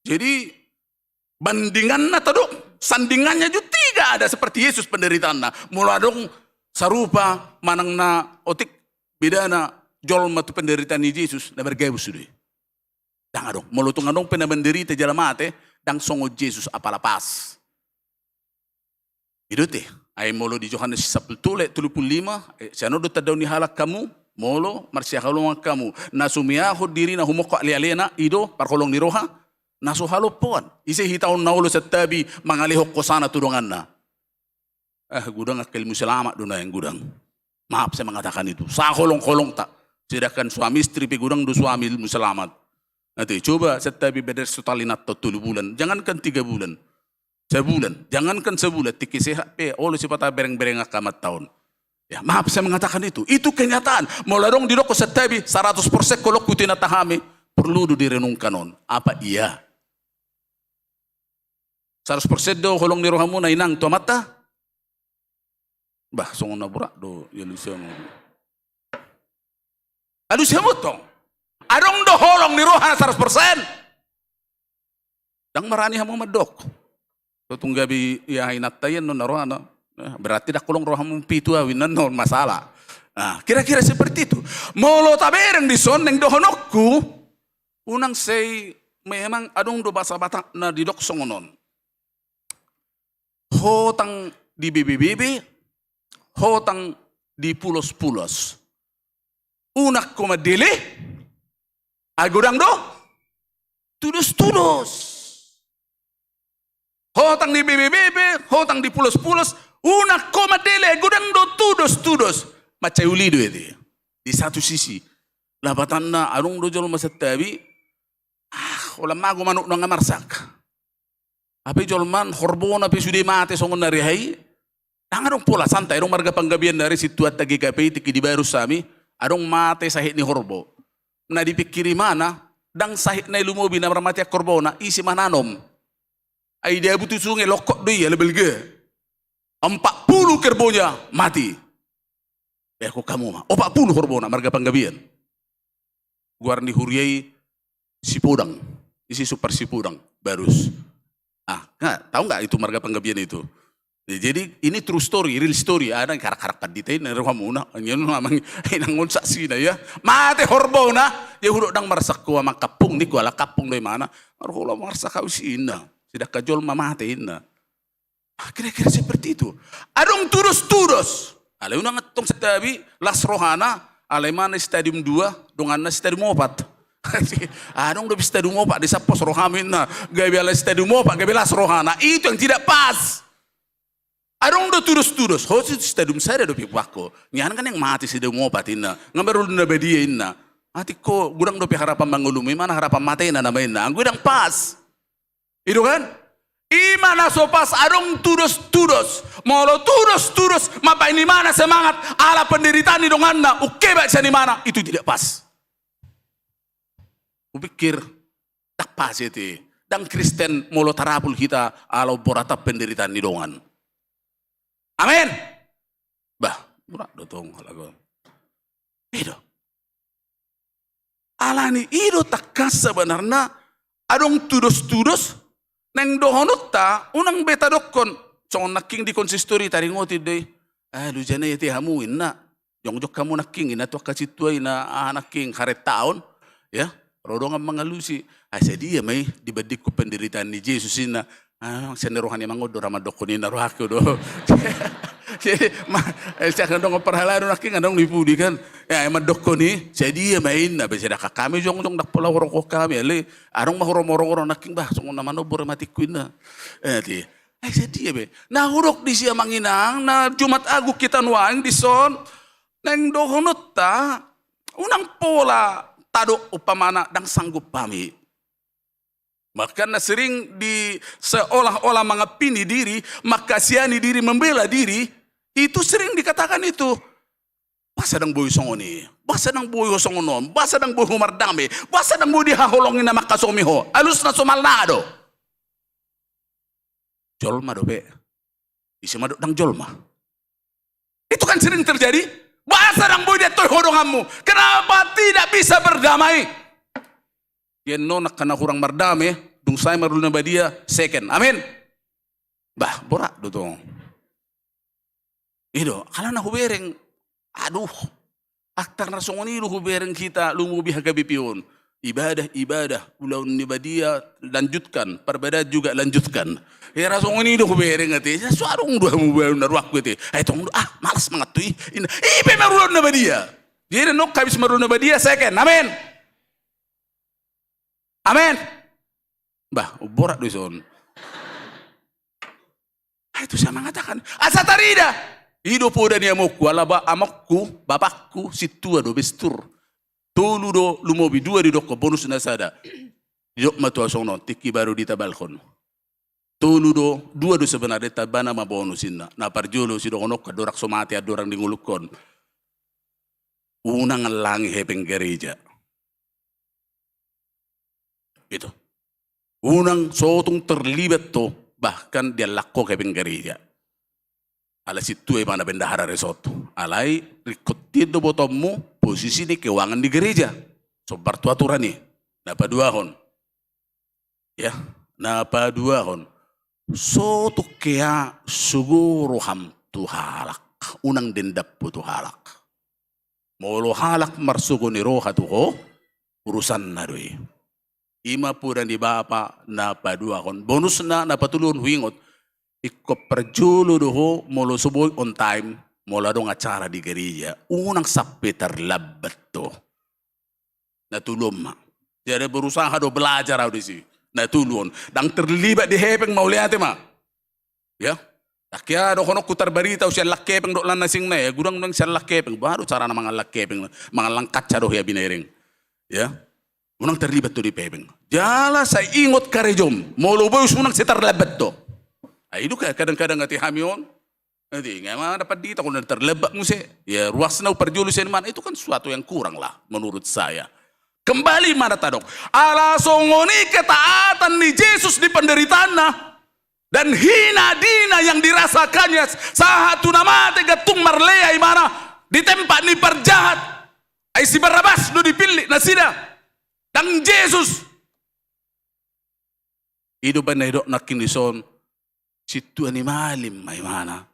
Jadi, bandinganna tadok, sandingannya juga tidak ada seperti Yesus penderitaanna. Molo adong sarupa manang na otik bedana jolma tu penderitaan ni Jesus, na margabus sude. Ndang adong. Molo tung adong pe na manderita jala mate, ndang songon Jesus apala pas. I do ate, ai molo di Johannes sampulu tolu ayat tolu pulu lima, eh, sian on do tanda ni halak hamu, molo marsihaholongan hamu, na sumeahon dirina humongkop alealena, i do parholong ni roha, na so halompoan. Ise hita on na olo santabi mangalehon hosana tu donganna. Ah, godang angka ilmu selamat do nuaeng godang. Maaf saya mengatakan itu. Saholong-holongta. Sedangkan suami istri pe godang do suami ilmu selamat. Nanti coba santabi beder so talinanta tolu bulan. Jangankan tiga bulan. Sabulan. Jangankan sabulan. Tingki sehat pe. Olo sipata bereng-bereng angka amanta on. Ya, maaf saya mengatakan itu. Itu kenyataan. Molo adong didokkon santabi, saratus persen holongku tu inanta hami. Perlu do direnungkan on. Apa iya? Saratus persen do holong ni rohamuna inang tu amanta? Bah, songon na borat do, ya, alusi hamu. Alusi hamu tong. Adong do holong ni roha na saratus persen. Ndang marani hamu mandok. Tung gabe ia inanta i annon na rohana. Eh, berarti ndang holong rohamu, pitu au inna annon, masalah. Nah, kira-kira seperti itu. Molo tabereng dison naeng dohononku, unang sai memang adong do bahasa Batak na didok songon on. Hotang dibebebebe, hotang dipulos-pulos. Unang ho mandele, ai godang do tudos-tudos. Hotang dibebebebe, hotang dipulos-pulos, unang ho mandele, ai godang do tudos-tudos. Mansai uli do ate. Di satu sisi, lapatanna adong do jolma santabi, ah, holan mago manuk nunga marsak. Hape jolma horbona pe sude mate songon na rea i. Ndang adong pola, santai, adong marga Panggabean na rea, sintuanta G K P I, tingki di Barus hami, adong mate sahit ni horbo. Na dipingkiri ibana, ndang sahit na i lumobi na marmatean horbona, ise mananom. Ai diabu tu sunge, longkot do ia, labalga. Empat puluh kerbaunya mati. Eh, ho hamu ma. Opat puluh horbona, marga Panggabean. Goar ni huria i Sipodang. Ise, Supar Sipodang, Barus. Ah, nggak, tahu nggak itu marga Panggabean itu? Ya, jadi ini true story, real story. Ada karak-karak pandita i, na rohamuna, annon amang inang on saksina, ya. Mate horbona, ya, hudok ndang marsak ho amang kampung, ningku, ala kampung do ibana. Marhola marsak au si inna. Sedangkan jolma mate inna. Ah, kira-kira seperti itu. Adong tudos-tudos. Alai unang antong santabi las rohana, alai ma na stadium dua, donganna stadium opat. Adong dope stadium opat, disampos roham inna. Gabe ala stadium opat, gabe las rohana. Itu yang tidak pas. Adong do tudos-tudos, ho si stadium sada dope hubaen ho. Nian kan naeng mate si Daum Opat inna, nga marulaon na badia inna. Atik ho, godang dope harapan mangolumi, ima na harapan matena nama inna, anggo i ndang pas. I do kan? Ima na so pas, adong tudos-tudos. Molo tudos-tudos mambahen imana semangat ala penderitaan ni donganna, ungkebat sian imana, itu tidak pas. Hupikir, ndang pas i ate. Ndang Kristen molo tarapul hita ala omboratan penderitaan ni dongan. Amin. Bah, borat do tong, lagu. I do. Alani i do tangkas sabanarna adong tudos-tudos naeng dohononta, unang be tadokkon. Songon nangkin di konsistori taringot i do i. Ah, luja na i ate hamu inna. Jongjong hamu nangkin inna tu angka sintua i na, ah, nangkin haretta on. Ya, ro dongan mangalusi. Ah, sadia ma i dibandingkon penderitaan ni Jesus inna. Ah, sian ni roha ni amang on do ra mandokkon i na rohangku do. Jadi, ma, eh, sian dongan parhalado nangkin adong di pudi kan. Ya, mandokkon i, sadia ma i inna, be sada hami jongjong ndang pola hurokohon hami, alai adong ma huromo-romo nangkin, bah, songon na manombor i ma atikku inna. Eh, ti. Eh, sadia be. Na hudok disi amang inang, na Jumat Agung hita nuaeng dison, naeng dohononta, unang pola tadok umpamana ndang sanggup hami. Bahkan na sering di seolah-olah mengampini diri, mengkasihani diri, membela diri, itu sering dikatakan itu. Boasa ndang boi songon i, boasa ndang boi ho songon on, boasa ndang boi ho mardame, boasa ndang boi dihaholongi na mangkasomi ho. Alusna somalna do. Jolma dope. Ise ma dok ndang jolma. Itu kan sering terjadi. Boasa ndang boi diantoi ho donganmu? Kenapa tidak bisa berdamai? Di angka na hurang mardame, dung sae marulaon na badia, second. Amin. Bah, borat do tong. I do, alana hubereng. Aduh. Akar na songon i do hubereng hita lumobi H K B P on. Ibadah, ibadah, ulaon na badia, lanjutkan, perbedaan juga lanjutkan. Hira songon i do hubereng ate. Sai so adong do hamu baru na ruakku ate. Ai tong do, ah, malas mangantusi. Inna, i pe marulaon na badia. Jadi nong habis marulaon na badia, second. Amin. Amin. Bah, borat do ison. Ah, itu saya mengatakan, asa tarida. I do poda ni amongku, ala ba-, amongku, bapakku, sintua do bestur. Tolu do lumobi, dua didokkon, bonus na sada. Didok ma tu ahu songon on, tingki baru ditabalhon. Tolu do, dua do sebenarna, tambana ma bonus inna. Na parjolo sidohononku, andorang so mate andorang di ngolungkon. Unang allangi hepeng gareja. Itu. Unang so tung terlibat ho, bahkan diallang ho hepeng gareja. Ala sintua imana bendahara resort. Alai ringkot hian do botoonmu posisi ni keuangan di gareja. Sombar tu aturan i. Na paduahon. Ya, na paduahon. So tung hea sogo roham tu halak. Unang dendam ho tu halak. Molo halak marsogo ni roha tu ho, urusanna do i. Ima poda ni bapa na paduahon. Bonusna na patoluhon huingot. Ingkon parjolo do ho molo so boi on time, molo adong acara di gareja. Unang sampe tarlambat ho. Na toluhon ma. Jadi berusaha do belajar ahu disi. Na toluhon. Ndang terlibat di hepeng, mauliate ma. Ya. Ndang hea dohononku tarbarita ahu siallang hepeng dohot lan na asing na, ya, godang do siallang hepeng. Boha do carana mangallang hepeng, mangallang kaca do hea binereng. Ya. Unang tarlibat ho di hepeng. Jala sai ingot karejom. Molo boi unang sai tarlambat ho. Ai do kadang-kadang ate hami on. Jadi, nga ma dapat diita, kalau tarlambat muse. Ya, ruasna parjolo sian imana, itu kan suatu yang kurang lah, menurut saya. Kembali ma na tadok. Ala songon i ketaatan ni Jesus di penderitaanna dan hina dina yang dirasakannya, sahat tu na mate gantung marlea imana di tempat ni parjahat. Ai si Barabas do dipillit nasida. Ndang Jesus. I do umbahen na didok nangkin dison, sintua ni malim ma imana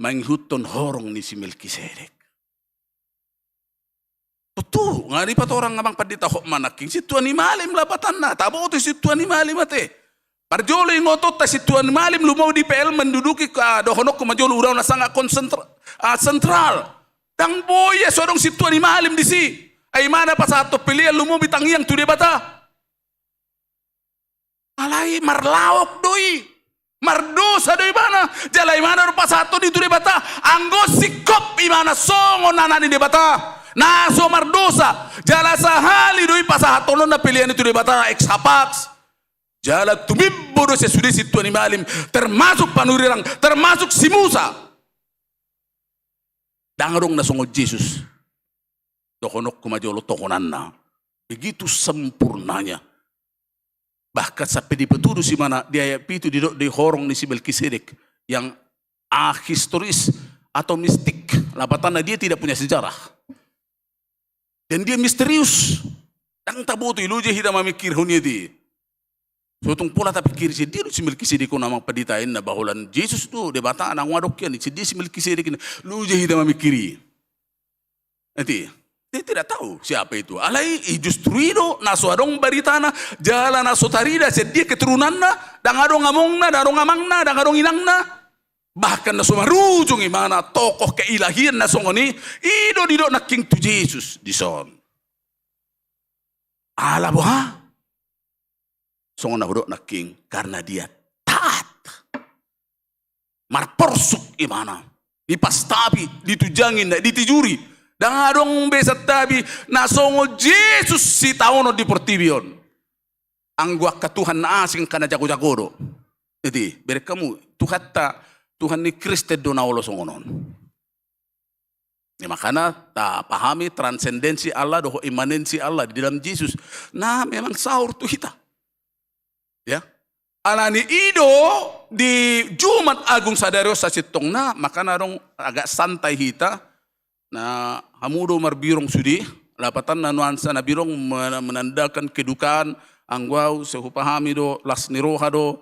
mangihuthon horong ni si Melkisedek. Tutu, nga dipatorang amang pandita, hot ma nangkin sintua ni malim lapatanna, taboto sintua ni malim ate. Parjolo ingotonta sintua ni malim lumobi di P L menduduki, ah, dohononku ma jolo ulaon na sangat konsentra-, ah, sentral. Ndang boi ia so adong sintua ni malim disi. Ai imana pasahathon pelean lumobi tangiang tu Debata. Alai marlaok do i. Mardosa do ibana, jala ibana do pasahathon i tu Debata, anggo singkop ibana songon anak ni Debata, na so mardosa, jala sahali do i pasahathononna pelean i tu Debata, ex hapax. Jala tumimbo do sian sude sintua ni malim, termasuk panurirang, termasuk si Musa. Ndang adong na songon Jesus. Dohononku ma jolo tohonanna. Begitu sempurnanya. Bahkan sampe dipatudu si mana di ayat pitu didok di horong ni si Melkisedek yang ahistoris atau mistik. Lapatanna dia tidak punya sejarah. Dan dia misterius. Ndang taboto i, loja hita mamingkirhon i ate. So tung pola tapingkiri, sian dia do si Melkisedek on, amang pandita, inna ba holan Jesus do Debata, nang adong kian, sian dia si Melkisedek i, loja hita mamingkiri. Ate, dia tidak tahu siapa itu. Alai i justru i do na so adong baritana, jala na so tarida sian dia keturunanna, ndang adong amongna, ndang adong amangna, ndang adong inangna. Bahkan na so marujung ibana tokoh keilahian na songon i, i do didok nangkin tu Jesus dison. Ala boha? Songon na hudok nangkin, karena dia taat. Marporsuk ibana. Dipastapi, ditunjangi, na ditijuri. Ndang adong be santabi na songon Jesus sitaonon di portibi on. Anggo angka tuhan na asing angka na jago-jago do. Jadi, berek hamu, Tuhanta, Tuhan ni Kristen do na olo songon on. Ya, makana tapahami transendensi Allah dohot imanensi Allah di dalam Jesus. Na memang saur tu hita. Ya. Alani i do di Jumat Agung sadari on sasintongna, makana adong agak santai hita. Na hamu do marbirong sude, lapatanna nuansa na birong men-, menandakan kedukaan, anggo au sai hupahami do, las ni roha do,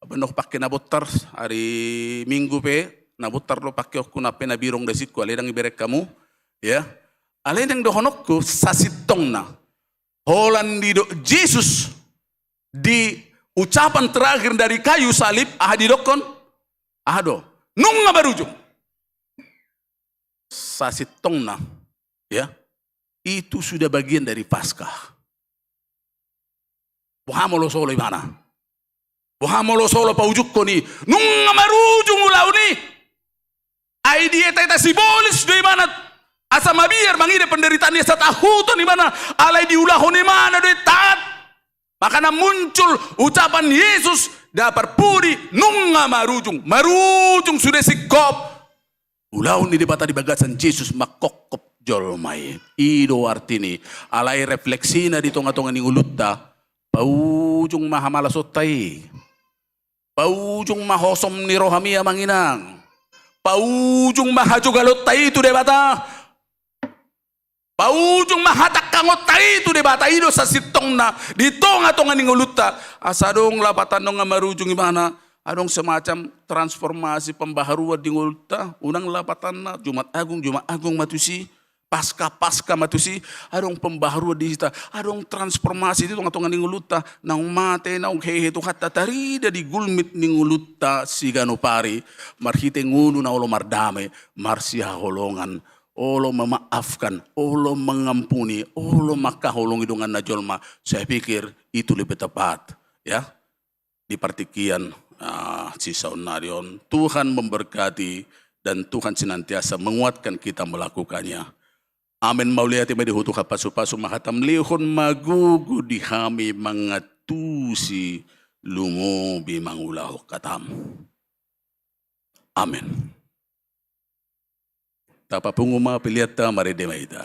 baen do pangke na bontar, ari Minggu pe, na bontar do pangkeonku nang pe na birong dasingku, alai ndang iberek hamu, ya. Alai naeng dohononku, sasintongna. Holan didok Jesus di ucapan terakhir dari kayu salib, aha didokkon? Aha do? Nunga marujung. Sasintongna, ya, itu sudah bagian dari Paskah. Boha molo so olo ibana? Boha molo so olo paujungkon i? Nunga marujung ulaon i. Ai dietaeta sibolis do ibana asa mabiar mangida penderitaan i, asa tahuton ibana, alai diulahon ibana do i taat. Makana muncul ucapan Yesus, daparpudi, nunga marujung, marujung sude singkop. Ulaon ni Debata di bagasan Jesus mangkophop jolma i. I do artina i. Alai refleksina di tongatonga ni ngolunta, paujung ma hamalasonta i. Paujung ma hosom ni rohami, amang inang. Paujung ma hajogalonta i tu Debata. Paujung ma hatangkangonta i tu Debata, i do sasintongna di tongatonga ni ngolunta. Asa adong lapatan nunga marujung ibana, adong semacam transformasi, pembaharuan di ngolunta. Unang lapatanna Jumat Agung, Jumat Agung ma tusi, Paskah, Paskah ma tusi, adong pembaharuan di hita, adong transformasi di tongatonga ni ngolunta. Naung mate, naung hehe Tuhanta, tarida di gulmit ni ngolunta siganup ari, marhite ngolu na olo mardame, marsihaholongan, olo memaafkan, olo mengampuni, olo mangkaholongi donganna jolma. Saya pikir itu lebih tepat, ya, di partingkian, ah, sisaonnari on. Tuhan memberkati dan Tuhan senantiasa menguatkan kita melakukannya. Amen. Mauliate ma di Ho Tuhan, pasupasu ma hatam, lehon ma gogo di hami mangantusi, lumobi mangulahon hatam. Amen. Tapapungu ma peleanta, marende ma hita.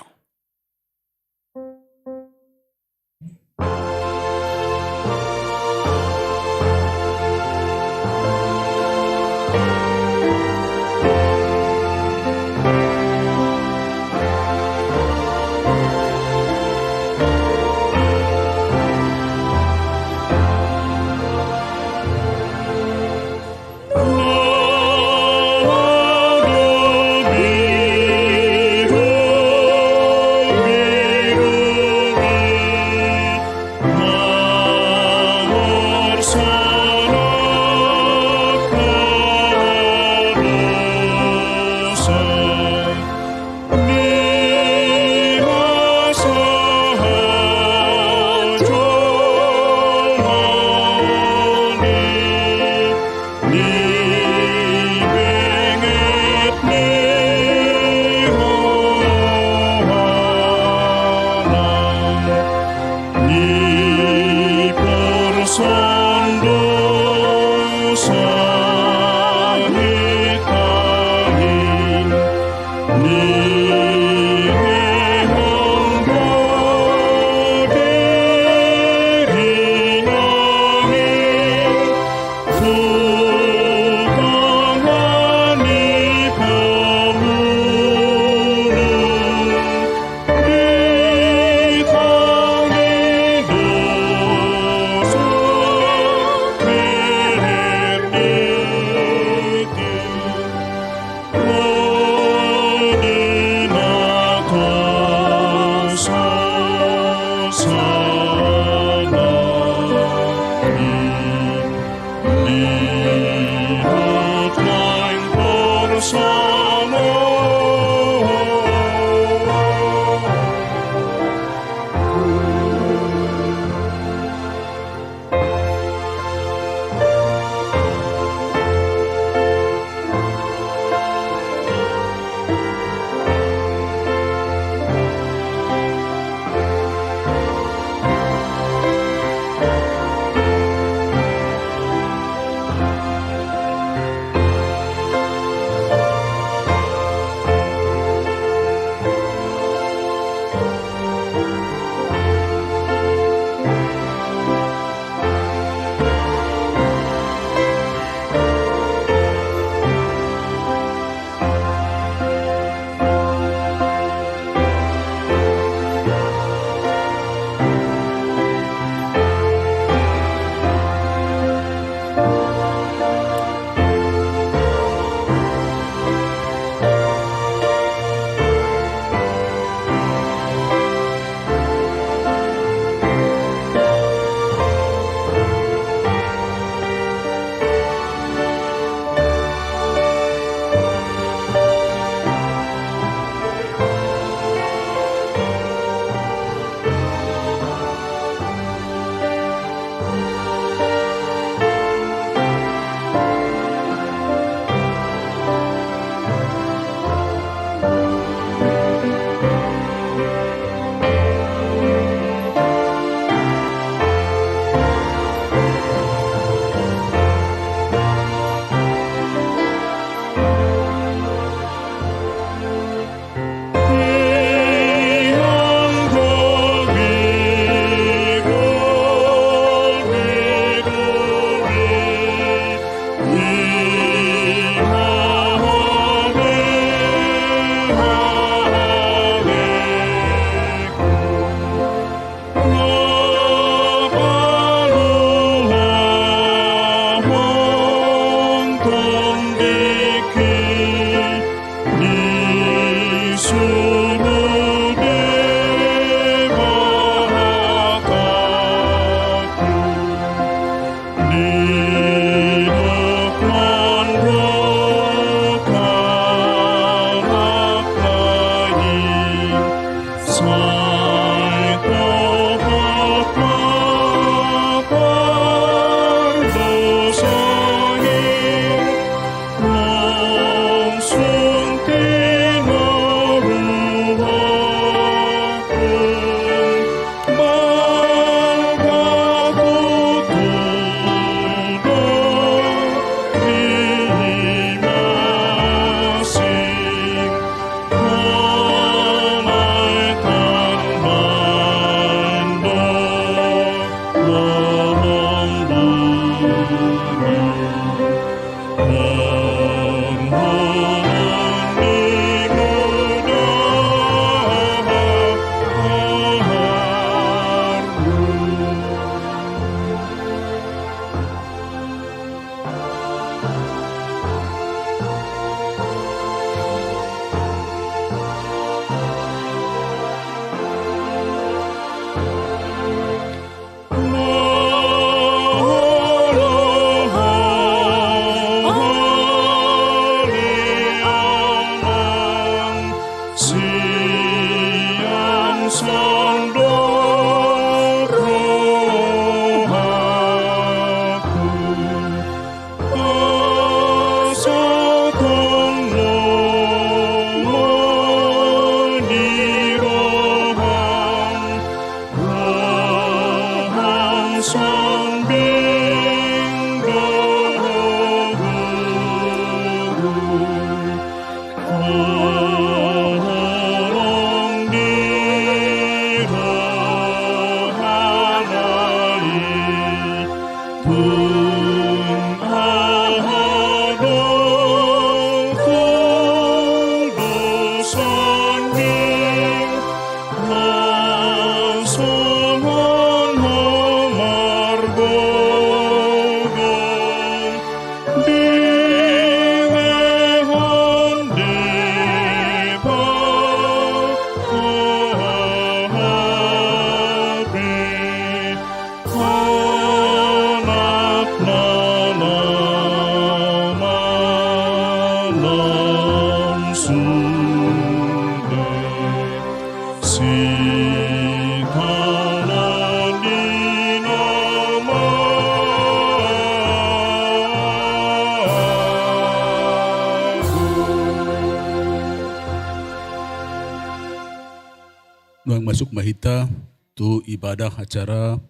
Nuaeng masuk ma hita tu ibadah acara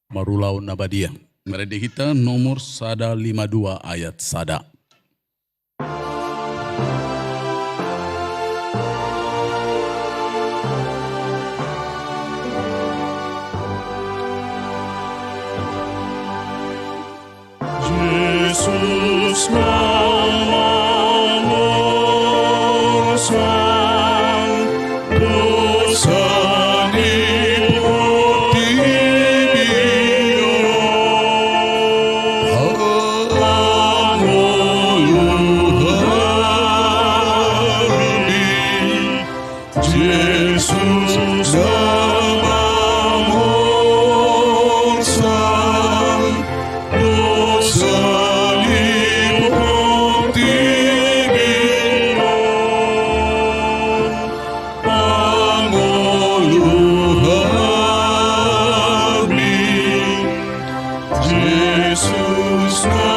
marulaon na badia. Marende hita nomor sada lima dua ayat sada. Jesus na mamorsan dosa ni portibi on, mangolu hami. Jesus na mamorsan dosa ni portibi on, mangolu hami. Jesus na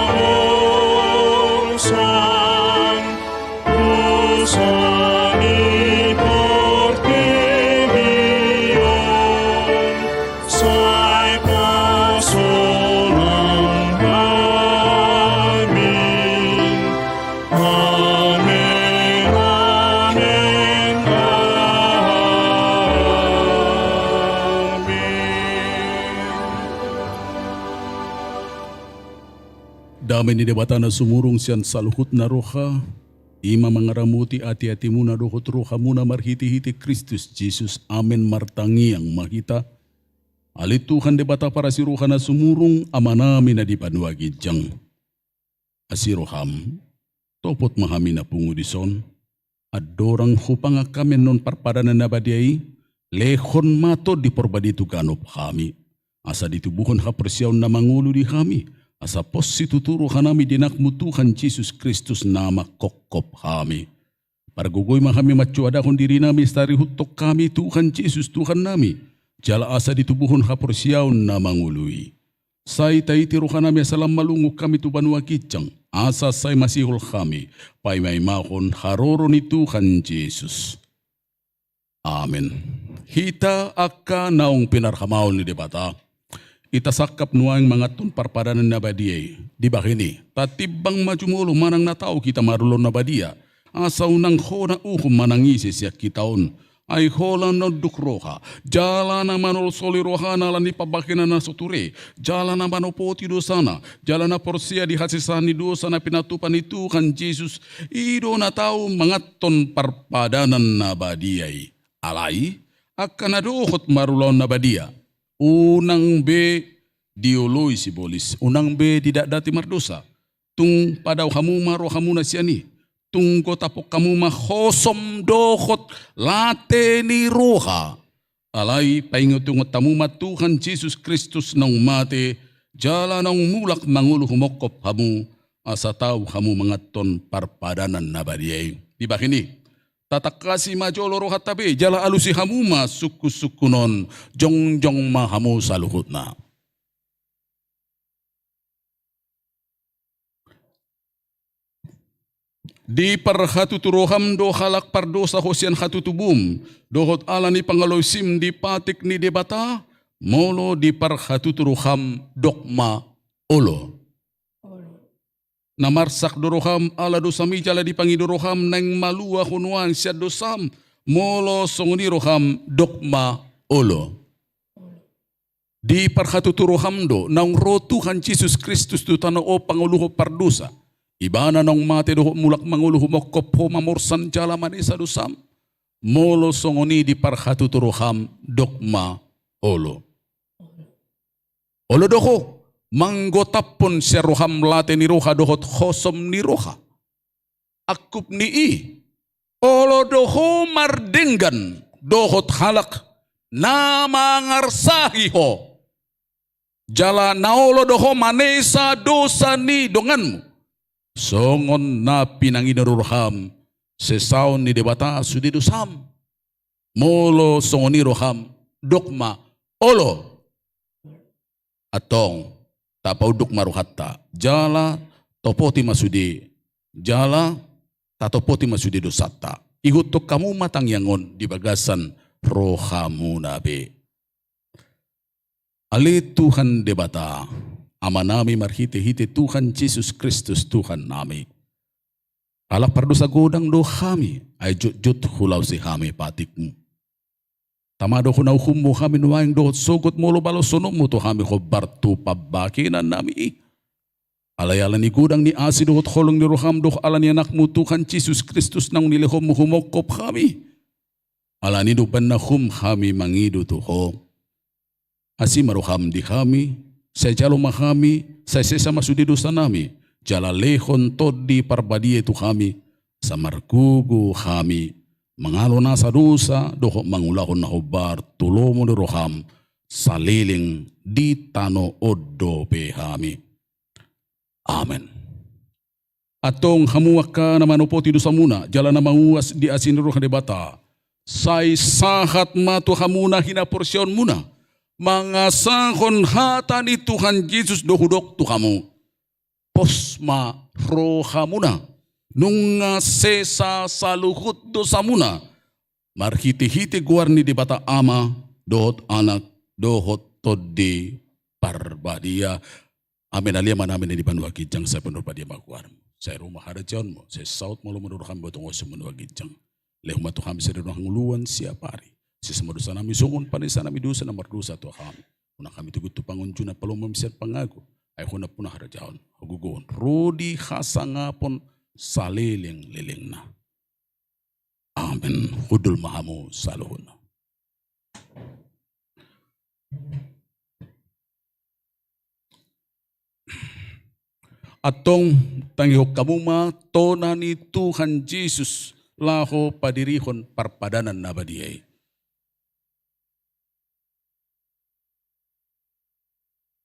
mamorsan dosa ni portibi on, sai pasolang hami. Amen, amen, amen. Dame ni Debata na sumurung sian saluhutna roha, i ma mangaramoti atiatimuna dohot rohamuna marhitehite Kristus Jesus. Amen. Martangiang ma hita. Ale Tuhan Debata parasi roha na sumurung, Amanami na di banua ginjang. Asi roham, topot ma hami na pungu dison, andorang hupangangka hami annon parpadanan na badia i, lehon ma Tondi Porbadia tu ganup hami. Asa ditubuhon haporseaon na mangolu di hami, asa pos situtu rohanami di anakmu Tuhan Jesus Kristus na manghophop hami. Pargogoi ma hami mansoadahon dirinami sarihuthon hami Tuhan Jesus Tuhannami, jala asa ditubuhon haporseaon na mangolu i. Sai taiti rohanami asa lam malungun hami tu banua ginjang, asa sai masihol hami paimaimahon haroro ni Tuhan Jesus. Amen. Hita angka naung pinarhamaol ni Debata, hita sangkap nuaeng manganhon parpadanan na badia i. Dibahen i, tatimbang ma jumolo manang na tau hita marulaon na badia, asa unang hona uhum manang ise sian hita on. Ai holan na unduk roha, jala na manolsoli rohana ala ni pambahenan na so ture, jala na manopoti dosana, jala na porsea di hasesaan ni dosa na pinatupa ni Tuhan Jesus, i do na tau manganhon parpadanan na badia i. Alai, angka na dohot marulaon na badia, unang be dioloi sibolis, unang be didatdati mardosa. Tung padao hamu ma rohamuna sian i. Tung gotaphon hamu ma hosom dohot late ni roha. Alai paingotingot hamu ma Tuhan Jesus Kristus naung mate, jala naung mulak mangolu humongkop hamu, asa tau hamu manganhon parpadanan na badia i. Dibahen i, tatangkasi ma jolo rohanta be, jala alusi hamu ma sungkunsungkun on, jongjong ma hamu saluhutna. Diparhatutu roham do halak pardosa ho sian hatutubum, dohot ala ni pangalaosim di patik ni Debata, molo diparhatutu roham dok ma olo. Na marsak do roham ala dosami jala dipangido roham naeng malua ho nuaeng sian dosam, molo songon i roham dok ma olo. Diparhatutu roham do naung ro Tuhan Jesus Kristus tu tano on pangoluhon pardosa. Ibana naung mate dohot mulak mangolu humongkop ho mamorsan jala manesa dosam. Molo songon i diparhatutu roham dok ma olo. Olo do ho manggotaphon sian roham late ni roha dohot hosom ni roha. Angkup ni i, olo do ho mardenggan dohot halak na mangarsahi ho. Jala na olo do ho manesa dosa ni donganmu. Songon na pinangido ni roham sesaon ni Debata sude dosam. Molo songon i roham, dok ma: Olo. Antong, tapaunduk ma rohanta, jala topoti ma sude, jala tatopoti ma sude dosanta. Ihuthon hamu ma tangiang on di bagasan rohamuna be. Ale Tuhan Debata, Amanami marhitehite Tuhan Jesus Kristus Tuhannami. Halak pardosa godang do hami, ai jotjot hulaosi hami patikmu. Tama do hona uhummu hami nuaeng dohot sogot molo balosononmu tu hami hombar tu pambahenannami i. Alai ala ni godang ni asi dohot holong ni roham dohot ala ni Anakmu Tuhan Jesus Kristus naung nilehonmu humongkop hami. Ala ni i do umbahen na hum hami mangido tu Ho. Asi ma roham di hami, sai jalo ma hami, sai sesa ma sude dosanami, jala lehon Tondi Parbadia i tu hami, asa margogo hami mangalo nasa dosa dohot mangulahon na hombar tu lomo ni roham, saleleng di tano on dope hami. Amen. Antong hamu angka na manopoti dosamuna, jala na mauas di asi ni roha ni Debata, sai sahat ma tu hamu na hinaporseaonmuna, mangasahon hata ni Tuhan Jesus do hudok tu hamu. Pos ma rohamuna, nunga sesa saluhut dosamuna, marhitehite goar ni Debata Ama, dohot Anak, dohot Tondi Parbadia. Amen. Ale Amanami na di banua ginjang, sai pinarbadia ma goarmu. Sai ro ma harajaonmu, sai saut ma lomo ni roham botohon sian banua ginjang. Lehon ma tu hami sadari on hangoluan siapari. Sesa ma dosanami songon panesanami dosa na mardosa tu hami. Unang hami togu tu pangunjunan, palua ma hami sian pangago. Ai Ho nampuna harajaon, hagogoon, ro di hasangapon saleleng-lelengna. Amen. Hundul ma hamu saluhutna. Antong tangihon hamu ma tona ni Tuhan Jesus laho padirihon parpadanan na badia i.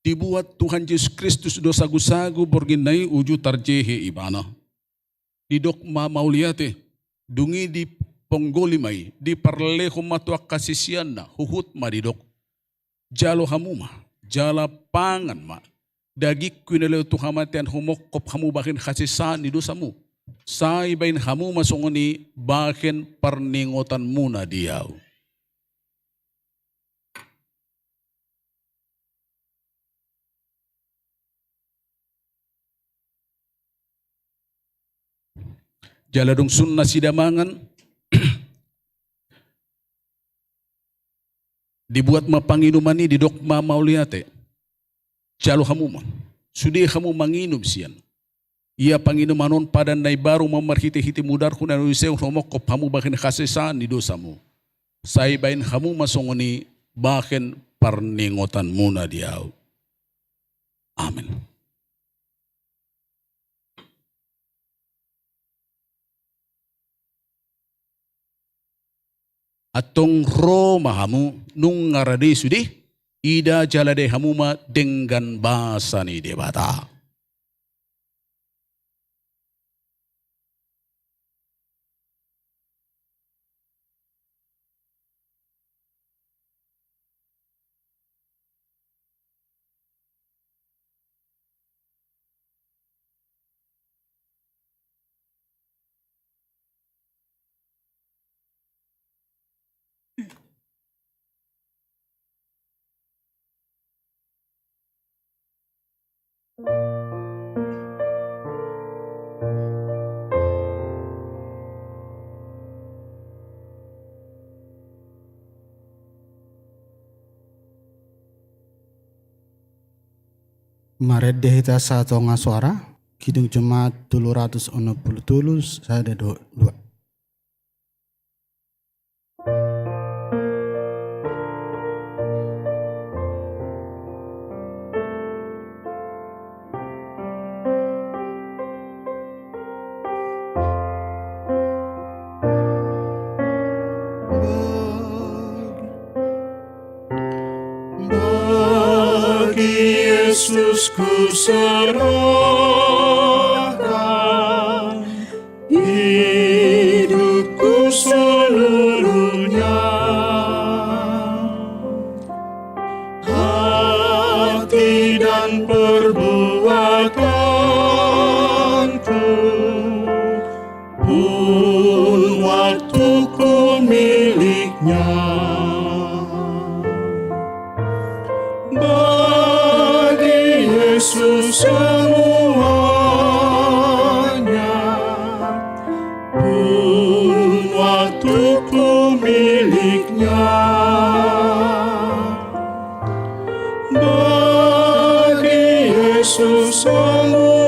Dibuat Tuhan Jesus Kristus do sagusagu borngin na i uju tarjehe Ibana. Didok ma mauliate, dung i diponggoli ma i, diparlehon ma tu angka siseanna, huhut ma didok: Jalo hamu ma, jala pangan ma, dagingku i na nilehon tu hamatean, humongkop hamu bahen hasesaan ni dosamu. Sai bahen hamu ma songon i bahen parningotanmuna di ahu. Jala dung sun nasida mangan, dibuat ma panginuman i, didok ma mauliate: Jalo hamu ma, sude hamu manginum sian ia panginuman on, padan na imbaru ma marhitehite mudarhu na nilehon, humongkop hamu bahen hasesaan ni dosamu. Sai bahen hamu ma songon i bahen parningotanmuna di ahu. Amen. Antong ro ma hamu, nunga rade sude, ida jala dai hamu ma denggan basa ni Debata. Marende hita satonga soara, Kidung Jumat tolu ratus onom pulu tolu, sada, dua, dua. Bagi Yesus kuserahkan hidupku seluruhnya. Bagi Yesus semuanya pun waktuku miliknya. Bagi Yesus semuanya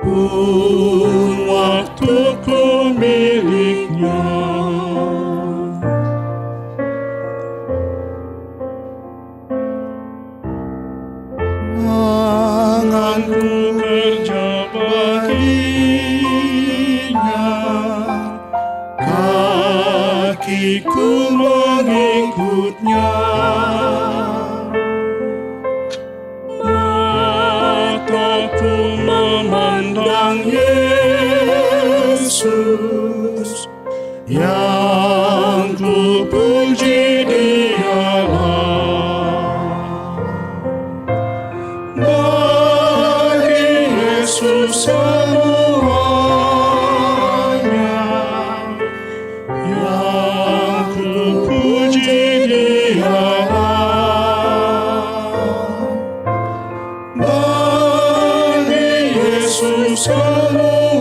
pun waktuku miliknya. Tanganku kerja baginya, kakiku mengikutnya. Mataku memandang Yesus, yang kupuji Dialah. Bagi Yesus semuanya, yang kupuji Dialah. Bagi Yesus semuanya,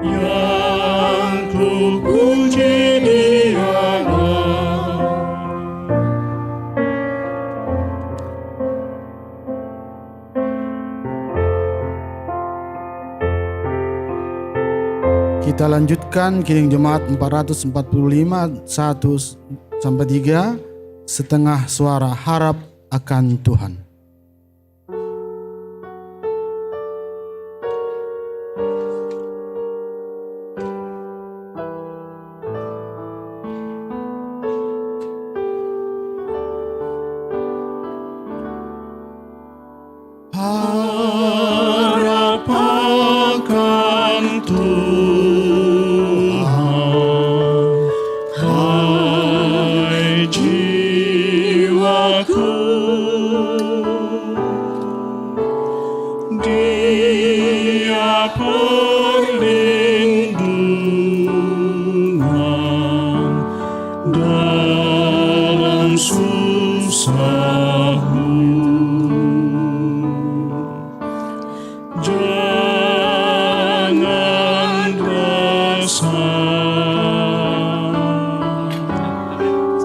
yang kupuji Dialah. Kita lanjutkan kiriman jemaat empat ratus empat puluh lima, satu sampai tiga, setengah suara, harap akan Tuhan. Harap akan Tuhan, hai jiwaku. Dia perlindungan dalam susahmu. Jangan resah,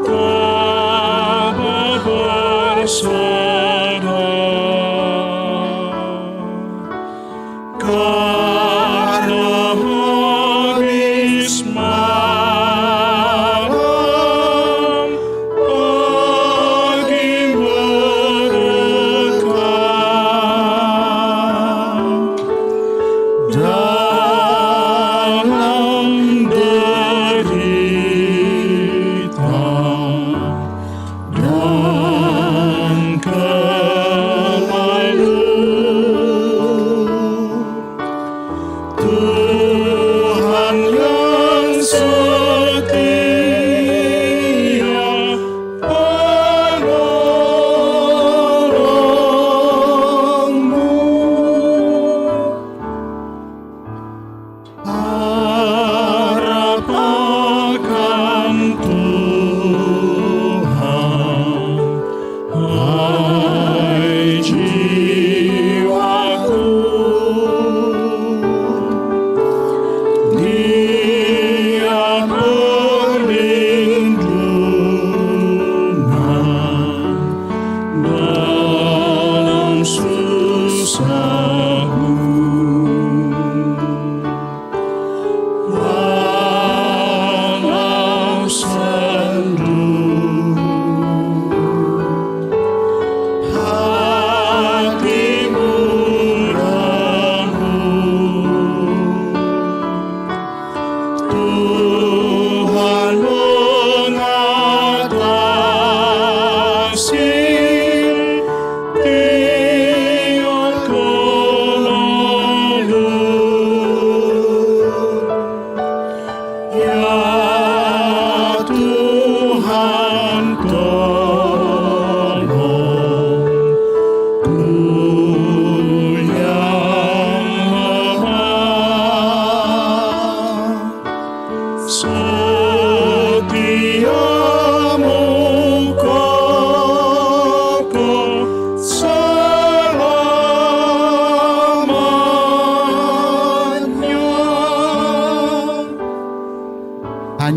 tabah berserah. Karena habis malam, pagi berdekat, dalam derita dan kemaluan. Tuhan yang setia penolongmu. Harap akan Tuhan, hai jiwaku. Dia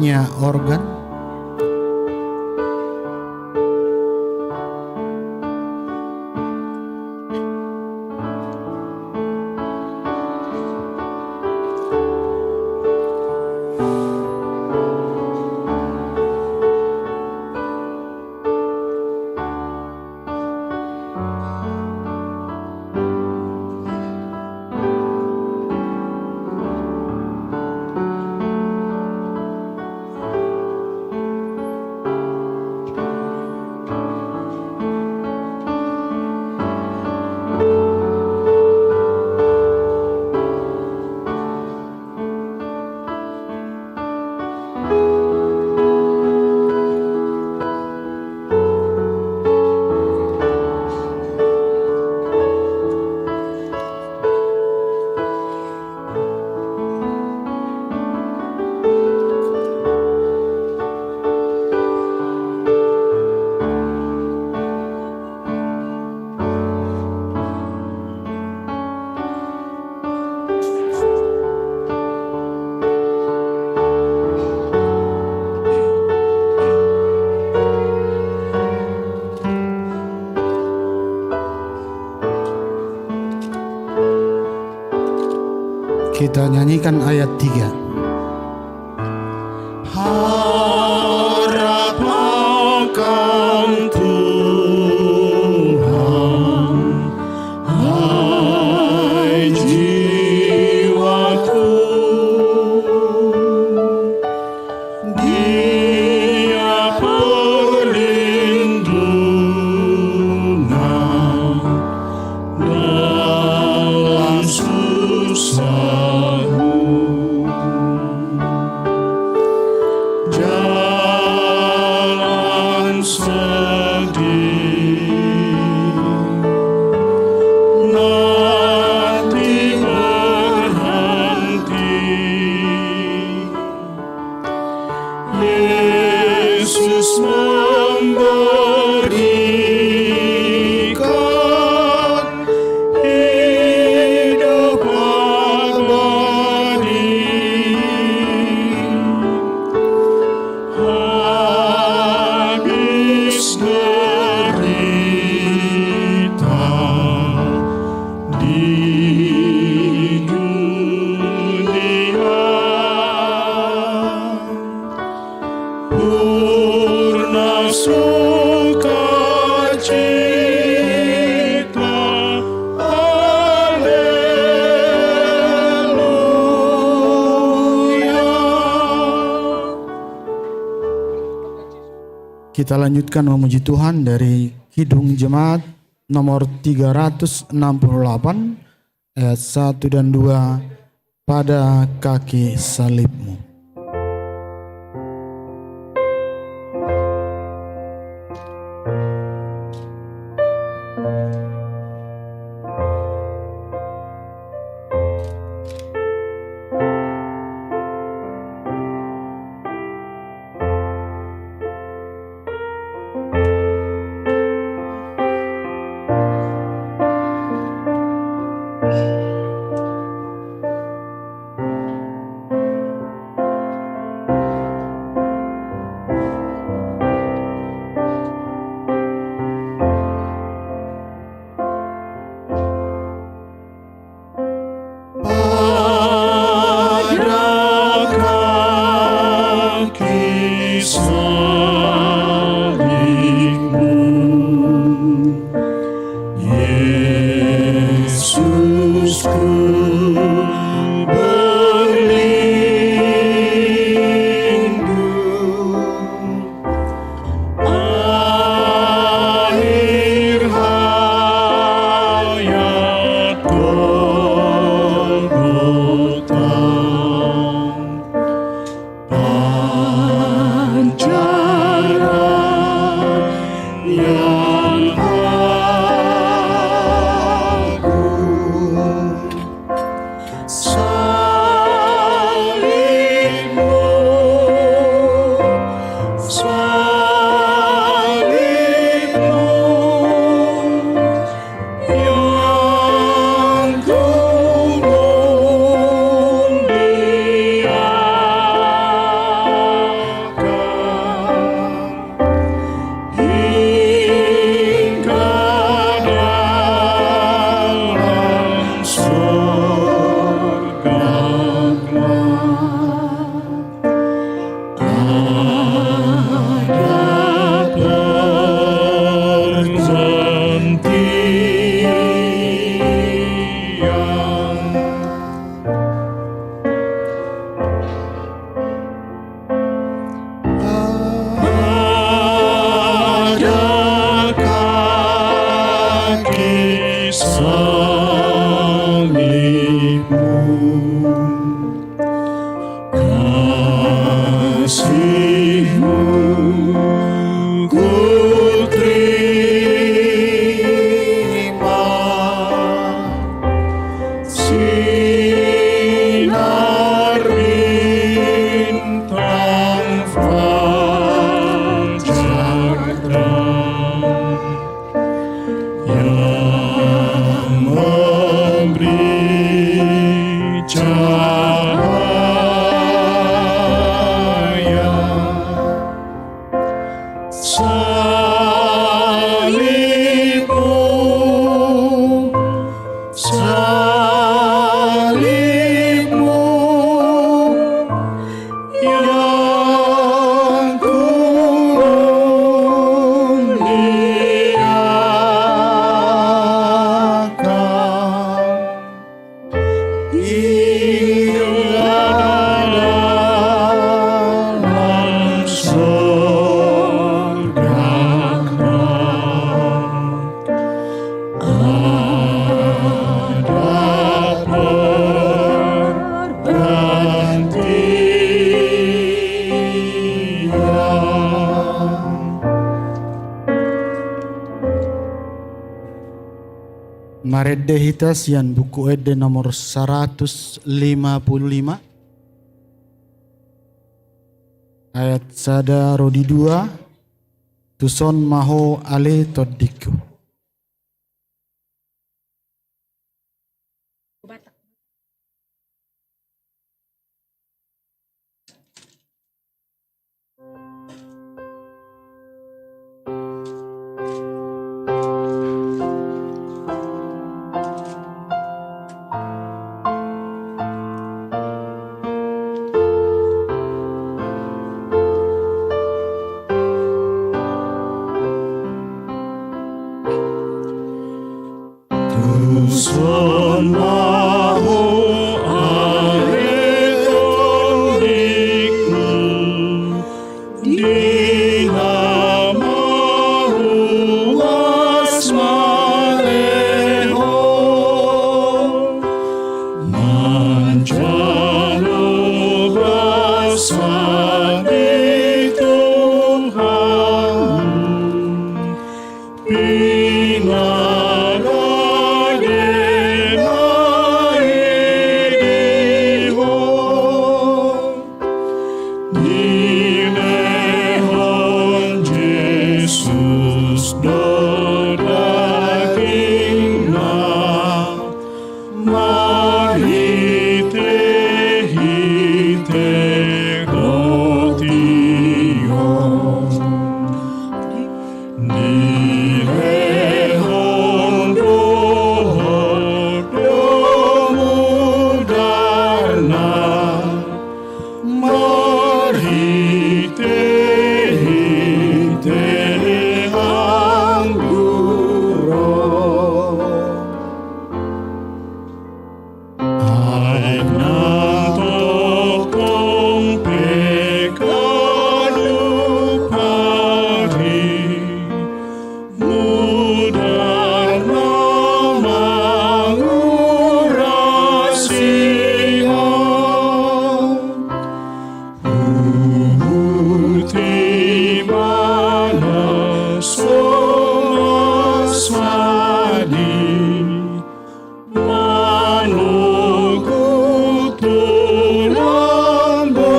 Nya organ. Kita nyanyikan ayat tiga. Harap akan Tuhan, hai jiwaku. Dia perlindungan dalam susahmu. Jangan sedih, nanti berhenti. Yesus memberikan hidup abadi. Habis derita di dunia, purna sukacita. Haleluya. Kita lanjutkan memuji Tuhan dari Kidung Jemaat nomor tiga ratus enam puluh delapan, ayat satu dan dua, Pada Kaki Salib-Mu. Ada pergantian. Ada kaki salib-Mu, kasih-Mu kuterima. Sinar bintang fajar terang yang memberi cahaya. Salib-Mu, salib-Mu yang kuliakan di dalam sorga-Mu. Ada pergantian. Marende hita sian Buku Ende nomor saratus lima pulu lima, ayat sada ro di dua. Tuson ma Ho ale tondingku. Tuson ma Ho ale tondingku, di na mauas male Ho, manjalo basa ni Tuhan. Pinarade ma i di Ho, dilehon Jesus do dagingna. Marhitehite roti on, dilehon dohot do mudarna, marhitehite anggur on. Ai nang tongtong pe ganup ari, mudarna mangurasi Ho. Huhut ibana so masmadi, manogu tu lambungna.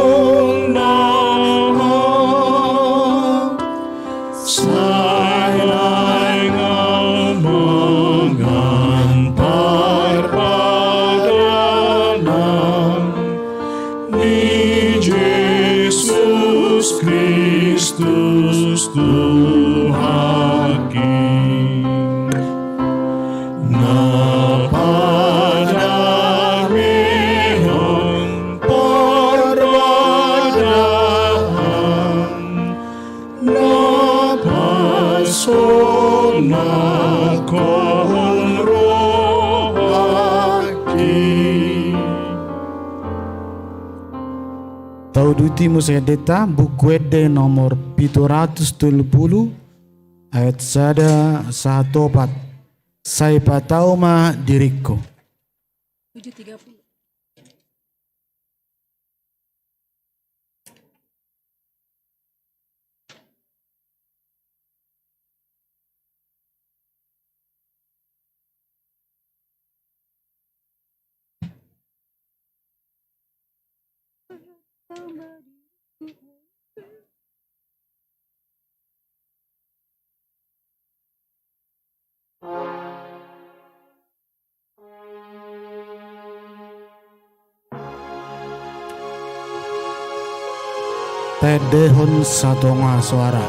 Sai naeng mangan parpadanan ni Jesus Kristus Tuhanki. Na padame Tauduti muse endenta, Buku Ende nomor pitu ratus tolu pulu, ayat sada sahat opat. Sai patau ma diringku. Taendehon satonga soara.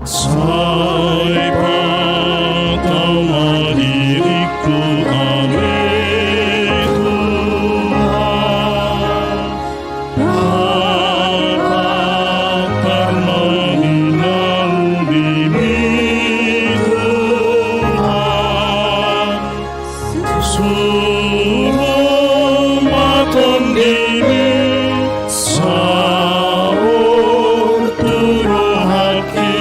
Sai patau ma diringku, ale Tuhan. Patar ma hinaholongi mi, Tuhan. Suruh ma tondimi saur tu rohangki,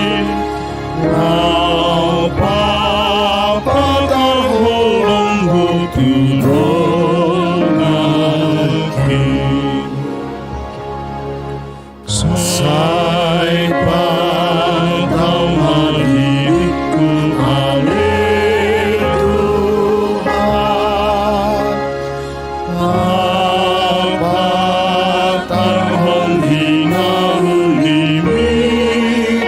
laho papatar holongmu tu donganki. Sai patau ma diringku, ale Tuhan. Papatarhon hinaholongi mi,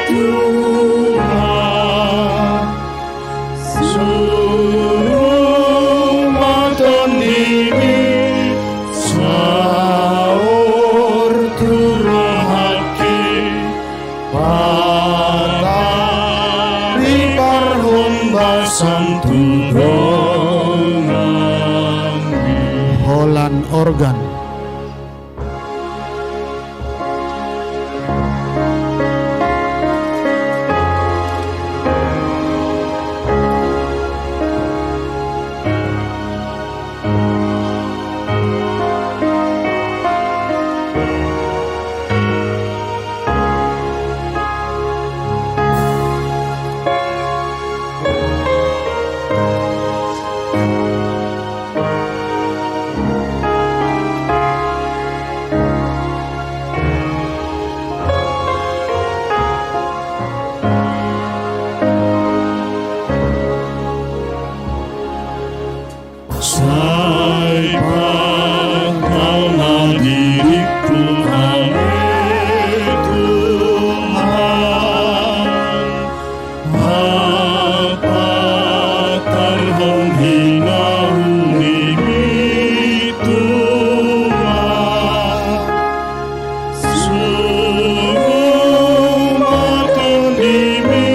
Tuhan. Suruh ma tondimi saur tu rohangki, patar-, patarhon basam tu donganmi. Holan organ. Sai patau ma diringku, ale Tuhan. Papatarhon hinaholongi mi, Tuhan. Suruh ma tondimi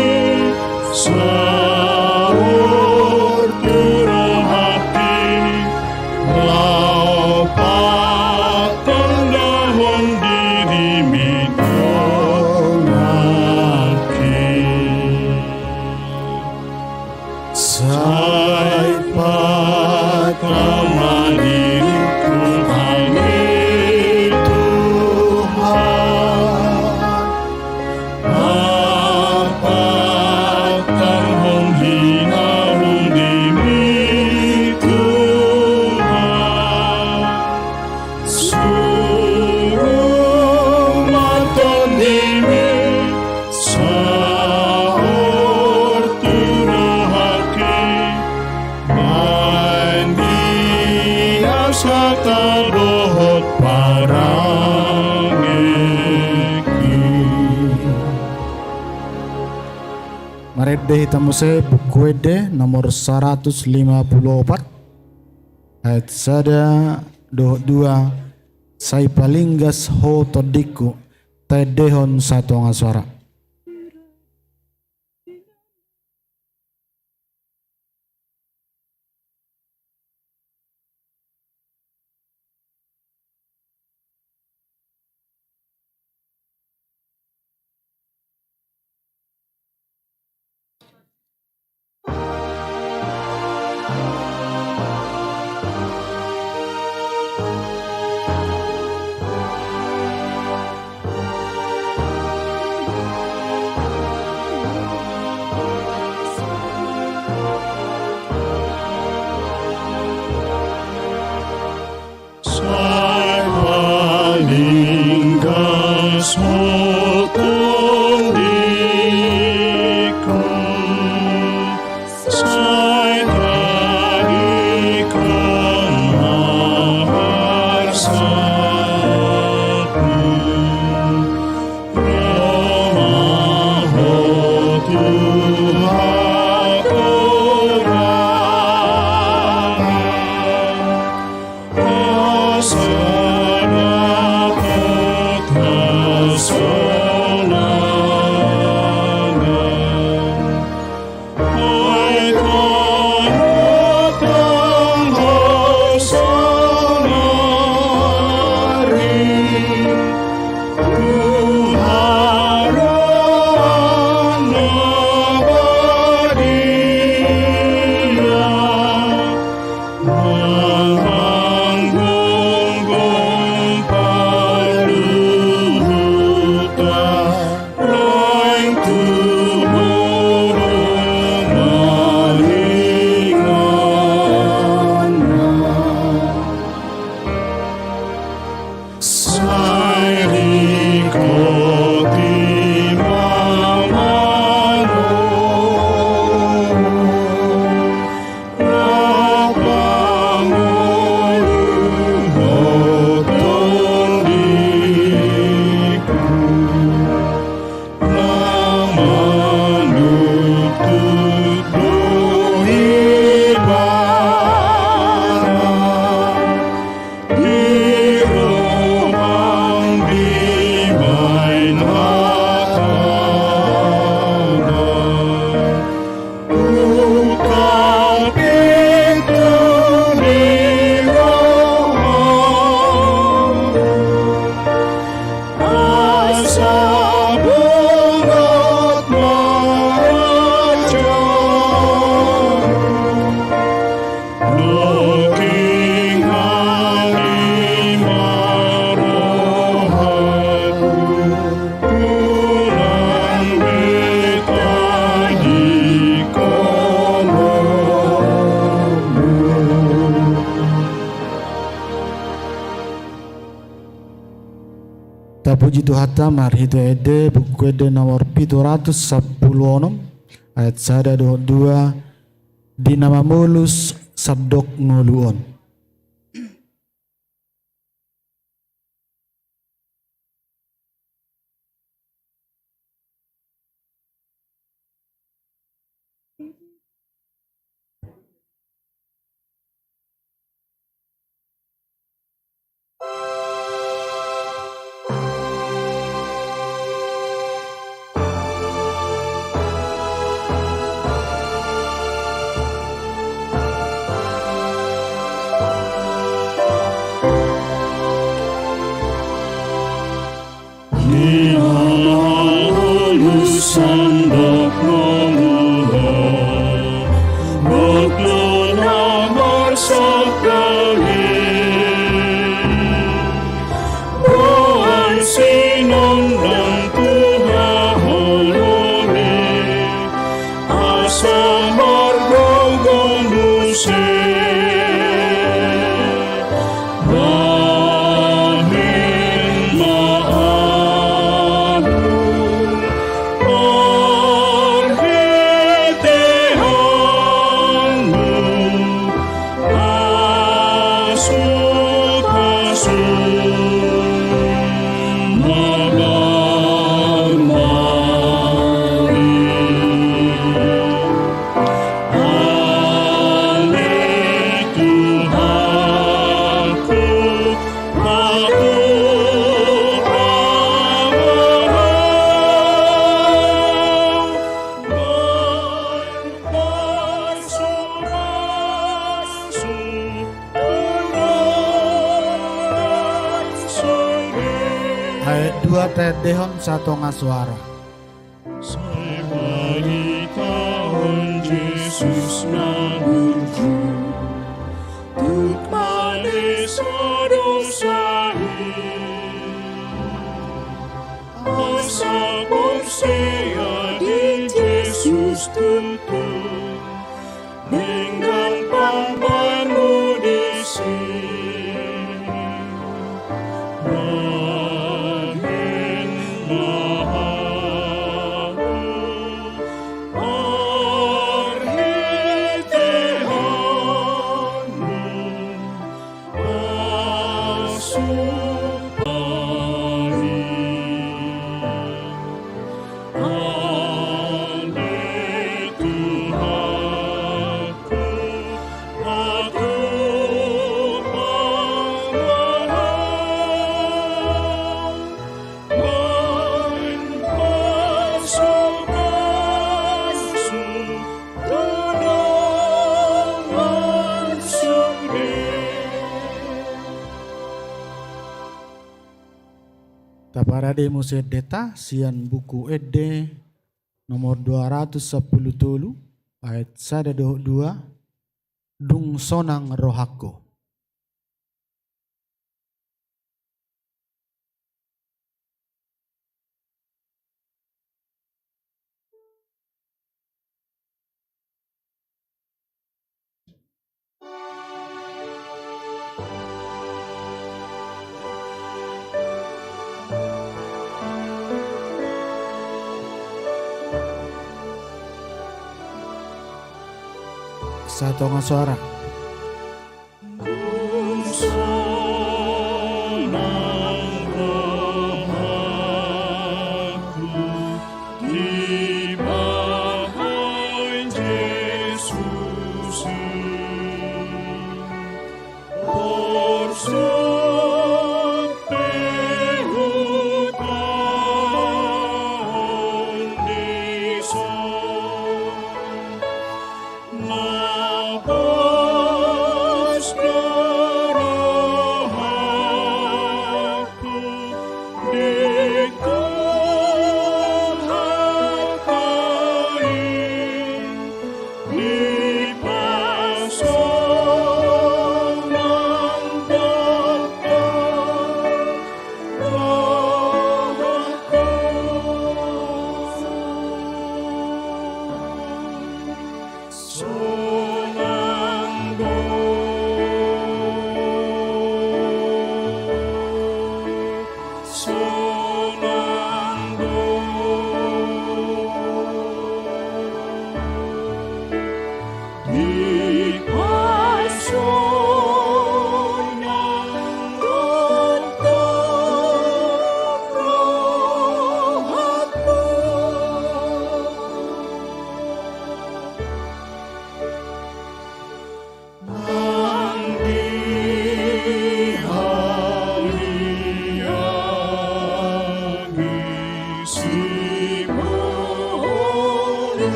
saur tu rohangki, laho patandahon dirimi donganki. Sai patau ma diringku, ale Tuhan. Papatarhon hinaholongi mi, Tuhan. Suruh ma tondimi saur tu rohangki, baen di asa tadohot parangeki. Marende hita muse Buku Ende nomor saratus lima pulu opat, ayat sada dohot dua. Sai palinggas Ho tondingku, taendehon satonga soara. Tapuji Tuhanta marhite ende, Buku Ende nomor pitu ratus sampulu onom, ayat sada dohot dua, di na mamolus sandok ngolu on. Di na mamolus sandok ngolu on, gok do na marsangkali. Boan sinondang tu haholomon i, asa margogo muse. Bahen ma ahu marhite annon, asup-asup ma marmari. Ale Tuhanku, patupa ma ahu, bahen pasu-pasu tu dongan sude. Ayat dua taendehon satonga soara. Sai barita on Jesus na burju, tuk manesa dosa i. Asa porsea di Jesus tutu, denggan pambahenmu disi. Bahen ma ahu marhite annon, asup-asup. Taparade muse endenta sian Buku Ende nomor dua ratus sampulu tolu, ayat sada dohot dua, Dung sonang rohangku. Satonga soara.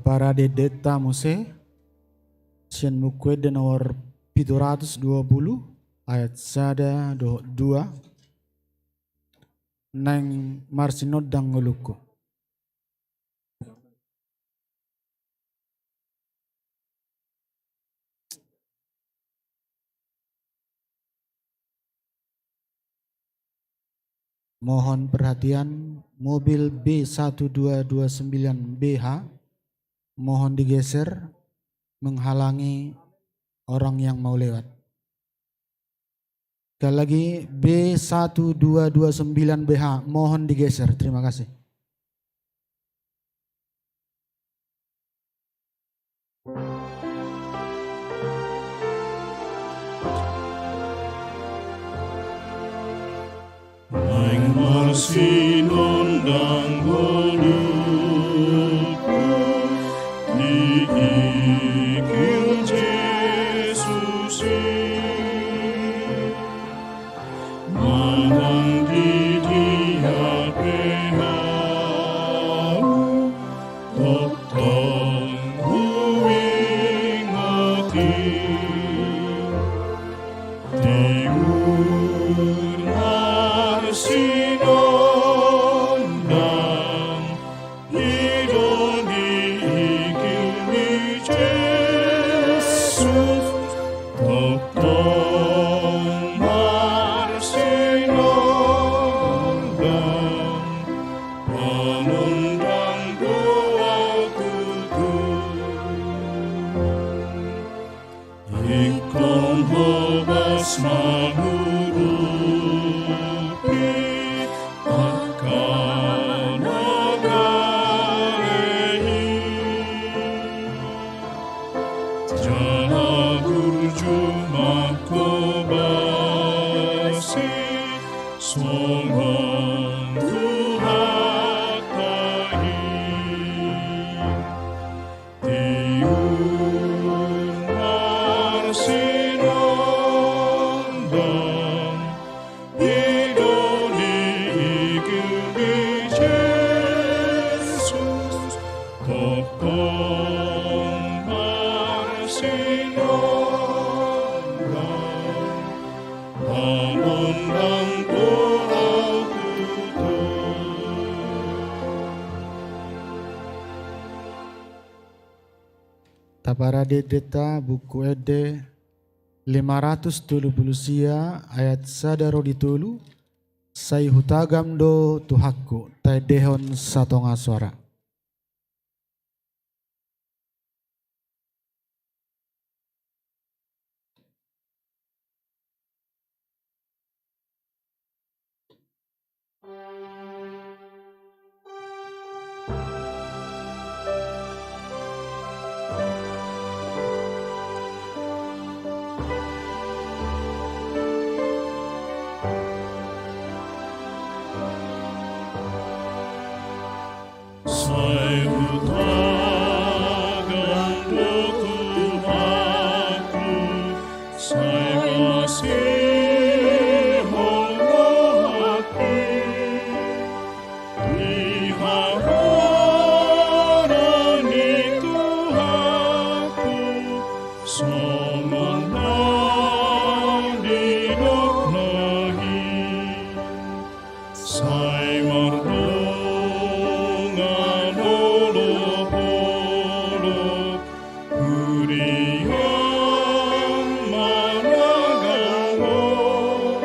Parade deta muse sian Buku Ende nomor pitu ratus dua puluh, ayat sada dohot dua. Naeng marsinondang ngolungku. Mohon perhatian, mobil B satu dua dua sembilan B H mohon digeser, menghalangi orang yang mau lewat. Sekali lagi, B satu dua dua sembilan B H mohon digeser. Terima kasih. Naeng marsinondang ngolungku di ingkil Jesus i. Manang di dia pe ahu, tongtong huingot i. Tiur marsinondang, i do di ingkil ni Jesus, tongtong marsinondang, panondang do ahu tutu. Ingkon hobas mangurupi angka na gale i. Jala burju manghobasi songon Tuhanta i. Tiur marsinondang, i do di ingkil ni Jesus, tongtong marsinondang, panondang do ahu tutu. Taparade deta Buku Ende lima ratus tolu pulu sia ayat sada ro di tolu, Sai hutagam do Tuhanku, taendehon satonga soara. Sai hutagam do Tuhanku, sai masihol rohangki. Di haroro ni Tuhanku, songon na didok na i. Sai mardongan olopolop huriaM managang Ho.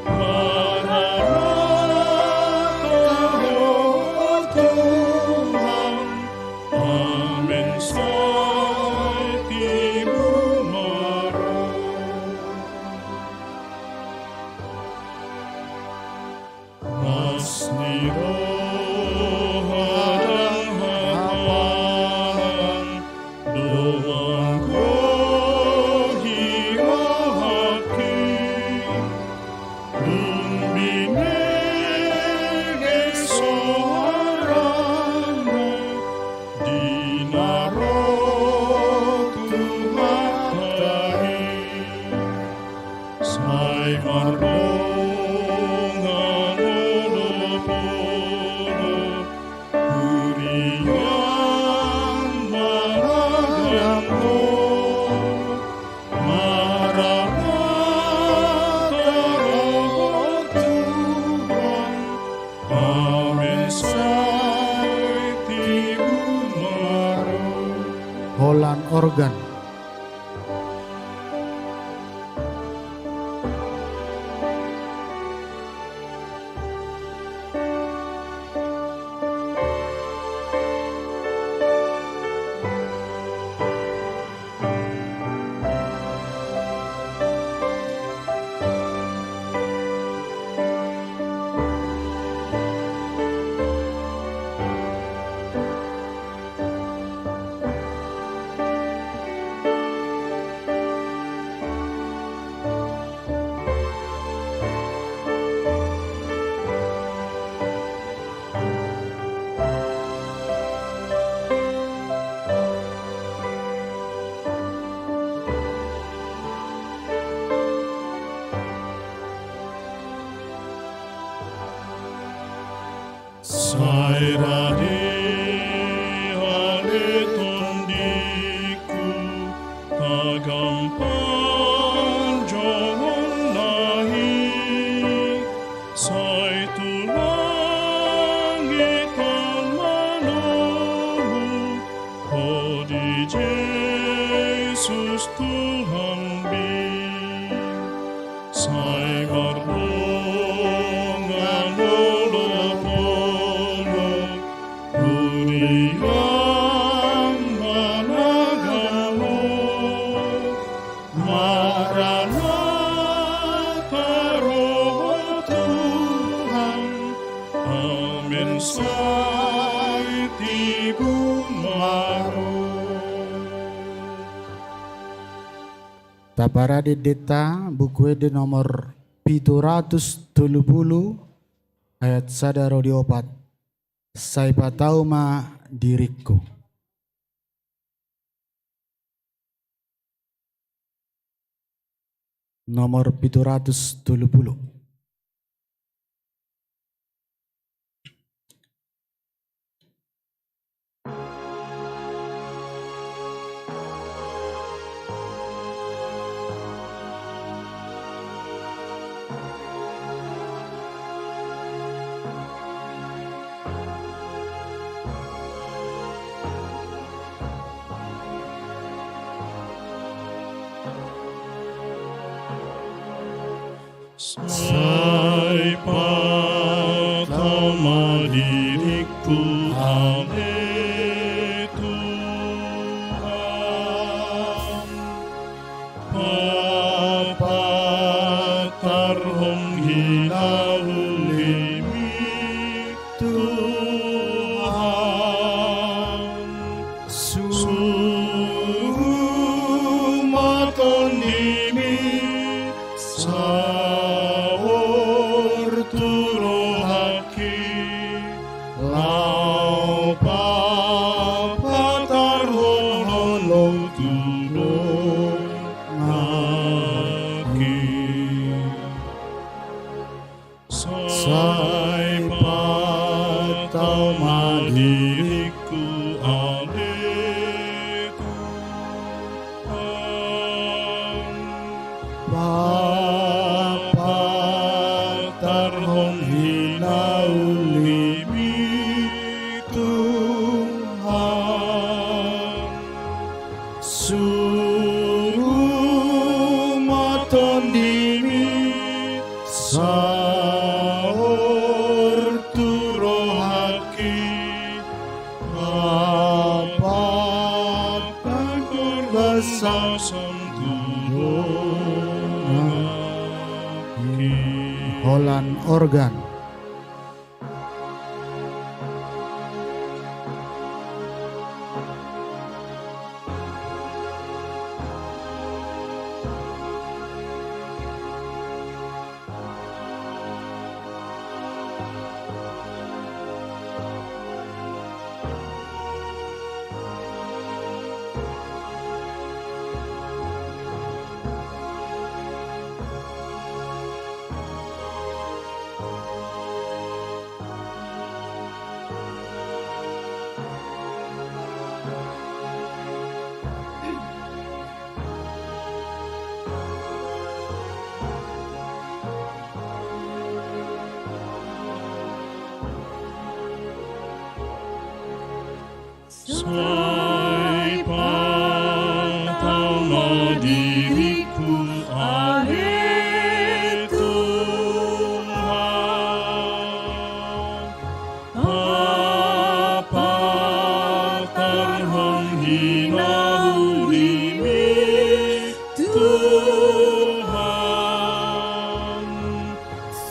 Mararata Ho Tuhan, amen, sai tibu ma ro. Las ni roha ndang hapalan, dohot gohi rohangki. Dung binege soarana, di na ro Tuhanta i. Sai mardongan olopolop huriaM Gan. Sai rade ale tondingku, tagan panjongonna i, sai tu langit on manomu, ho di Jesus Tuhanmi. Sai mardongan olopolop, huria managamo, Maranatha ro Ho Tuhan, amen sai tibu ma ro. Taparade deta Buku Ende nomor pitu ratus tolu pulu, ayat sada ro di opat. Sai patau ma diringku. Nomor pitu ratus tolu pulu. Sai patau ma diringku ale Tuhan, papatarhon hinaulimi Tuhan. Suru ma tondimi saor tu rohangki, laho papatarhon holong tu donganki. Sai patau ma diringku ale Tuhan, papatarhon hinaulimi Tuhan. Suru ma tondimi saor tu rohangki, papatarhon holong tu donganki. Holan organ. Sai pa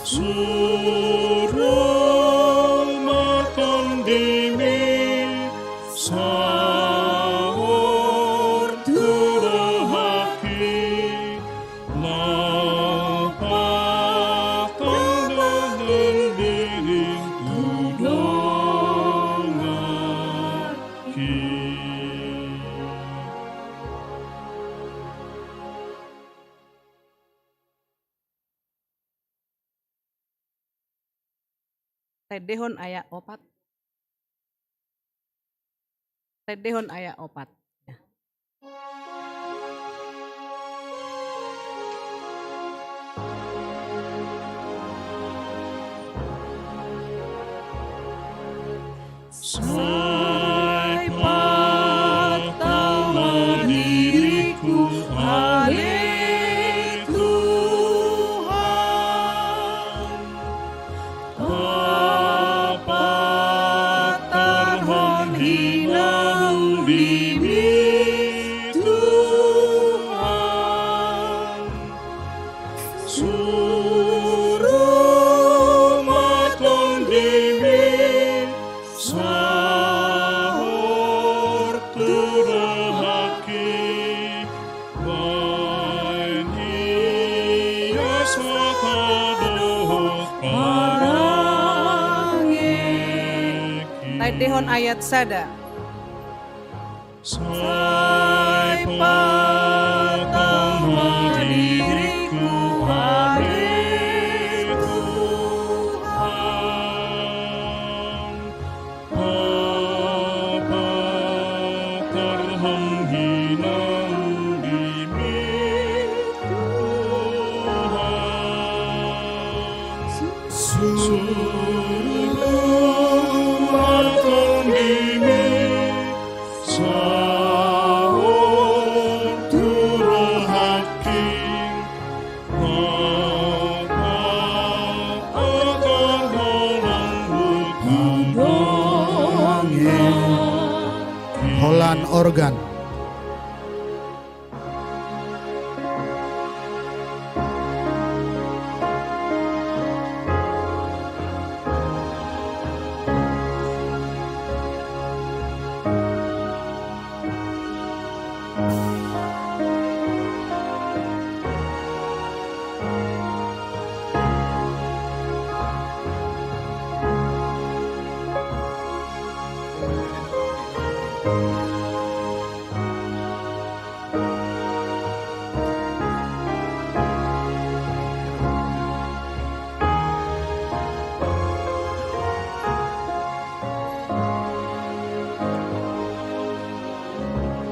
Suru ma tondimi saur tu rohangki, laho patandahon dirim tu donganki. Taendehon ayat opat. Taendehon ayat opat. Ya. Sai patama diringku ale Tuhan, papatarhon hinahurim i Tuhan. Suru ma tondimi saur tu rohangki, baen hias mata dohot parangeki. Taendehon ayat sada. Sai patama diringku ale Tuhan, papatarhon hinahurim i Tuhan. Suru ma tondimi saur tu rohangki, papatarhon hinahurim i Tuhan. Holan organ.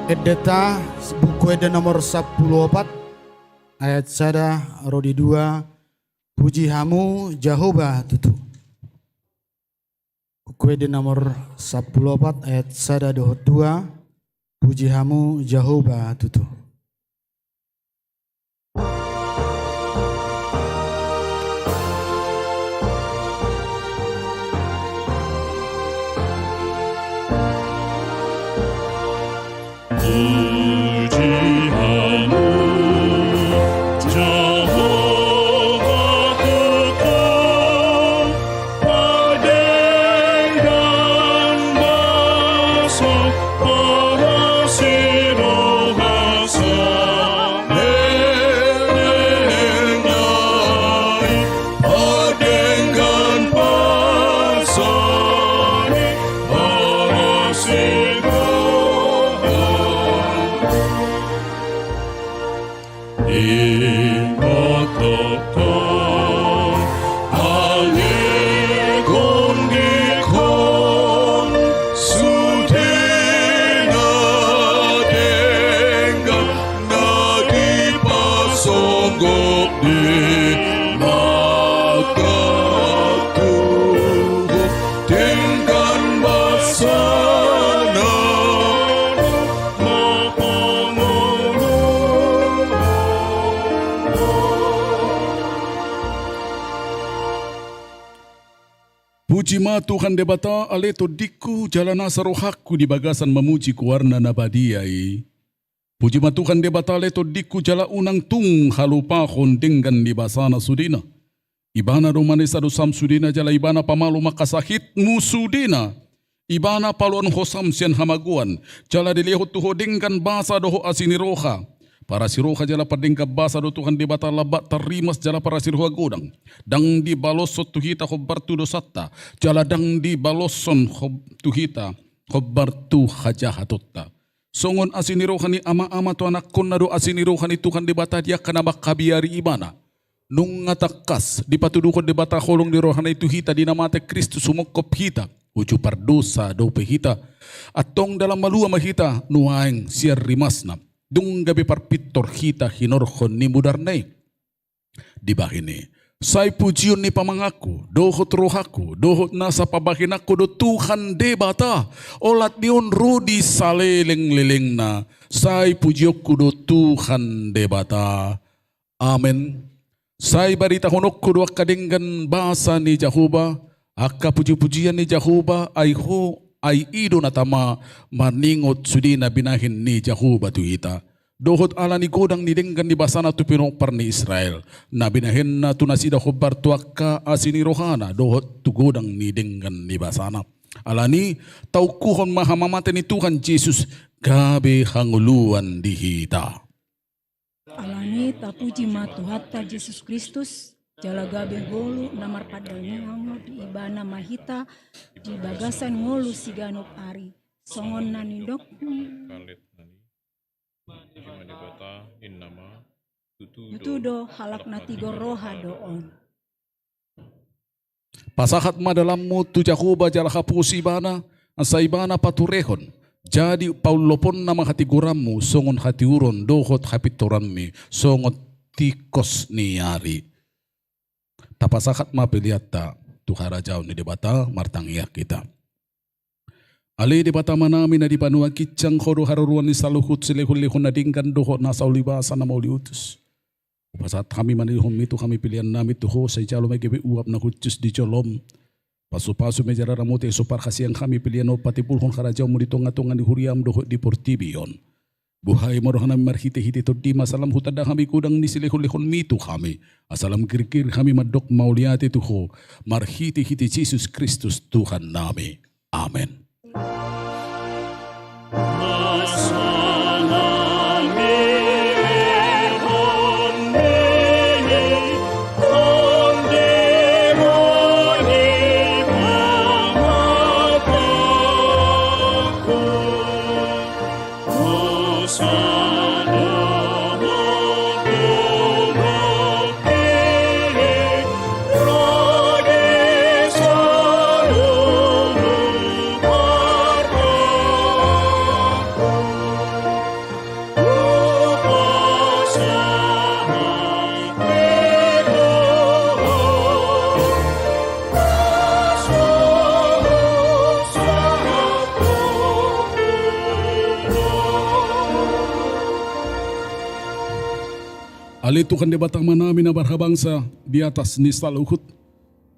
Endenta, Buku Ende nomor sampulu opat, ayat sada ro di dua. Puji hamu Jahowa tutu. Buku Ende nomor sampulu opat ayat sada dohot dua. Puji hamu Jahowa tutu. Puji hamu Jahowa tutu, padenggan basa, parasi roha sangap, padenggan basa ni parasi roha. Ingkon tongtong ale gondikhon sude na denggan na dipasonggop di mata Tuhan, denggan basa na Puji ma Tuhan Debata, ale tondingku, jala nasa rohangku di bagasan mamuji goarna na badia i. Puji ma Tuhan Debata, ale tondingku, jala unang tung halupahon denggan ni basana sudena. Ibana do manesa dosam sudena, jala Ibana pamalum angka sahitmu sudena. Ibana paluahon hosam sian hamagoan, jala dilehon tu ho denggan basa dohot asi ni roha. Parasi roha jala pardenggan basa do Tuhan Debata, lambak tarrimas jala parasi roha godang. Ndang dibaloshon tu hita hombar tu dosanta, jala ndang dibaloshon hom-, tu hita hombar tu hajahatonta. Songon asi ni roha ni ama-ama tu anakkonna do asi ni roha ni Tuhan Debata di angka na mangkabiari Ibana. Nunga tangkas dipatuduhon Debata holong ni rohana i tu hita di na mate Kristus humongkop hita, uju pardosa dope hita. Antong dalan malua ma hita nuaeng sian rimasna, dung gabe parpintor hita hinorhon ni mudarna i. Dibahen i, sai pujion ni pamanganku, dohot rohangku, dohot nasa pambahenanku do Tuhan Debata, olat ni on ro di saleleng-lelengna, sai pujionku do Tuhan Debata. Amen. Sai baritahononku do angka denggan basa ni Jahowa, angka puji-pujian ni Jahowa, ai ho, ai i do na tama maningot sude na binahen ni Jahowa tu hita. Dohot ala ni godang ni denggan ni basana tu pinompar ni Israel, na binahenna tu nasida hombar tu angka asi ni rohana, dohot tu godang ni denggan ni basana. Alani i, taungkuhon ma hamamate ni Tuhan Jesus gabe hangoluan di hita. Alani i tapuji ma Tuhanta Jesus Kristus, jala gabe ngolu na marpandangiangan di Ibana ma hita di bagasan ngolu siganup ari, songon na nidok. Tutu do halak na tigor roha do on. Pasahat ma dalanmu tu Jahowa jala haposi Ibana, asa Ibana paturehon. Jadi paolloponna ma hatigoranmu songon hatiuron dohot hapintoranmi songon tingkos ni ari. Tapasahat ma peleanta tu harajaon ni Debata, martangiang hita. Ale Debata Amanami na di banua ginjang, Ho do haroroan ni saluhut silehon-lehon na denggan dohot nasa ulibasa na mauliutus. Hupasahat hami ma na nilehonmi tu hami peleannami tu Ho, sai jalo ma i gabe uap na hushus di jolom. Pasu-pasu ma i jala ramoti, asa parhasiangan hami pelean on patimbulhon harajaonmu di tonga-tonga ni huriam dohot di portibi on. Buhai ma rohanami marhite-hite Tondim, asa lam hutanda hami godang ni silehon-lehonmi tu hami, asa lam girgir hami mandok mauliate tu Ho, marhite-hite Jesus Kristus Tuhannami. Amen. Ale Tuhan Debata Amanami na marhabangsa di atas ni saluhut,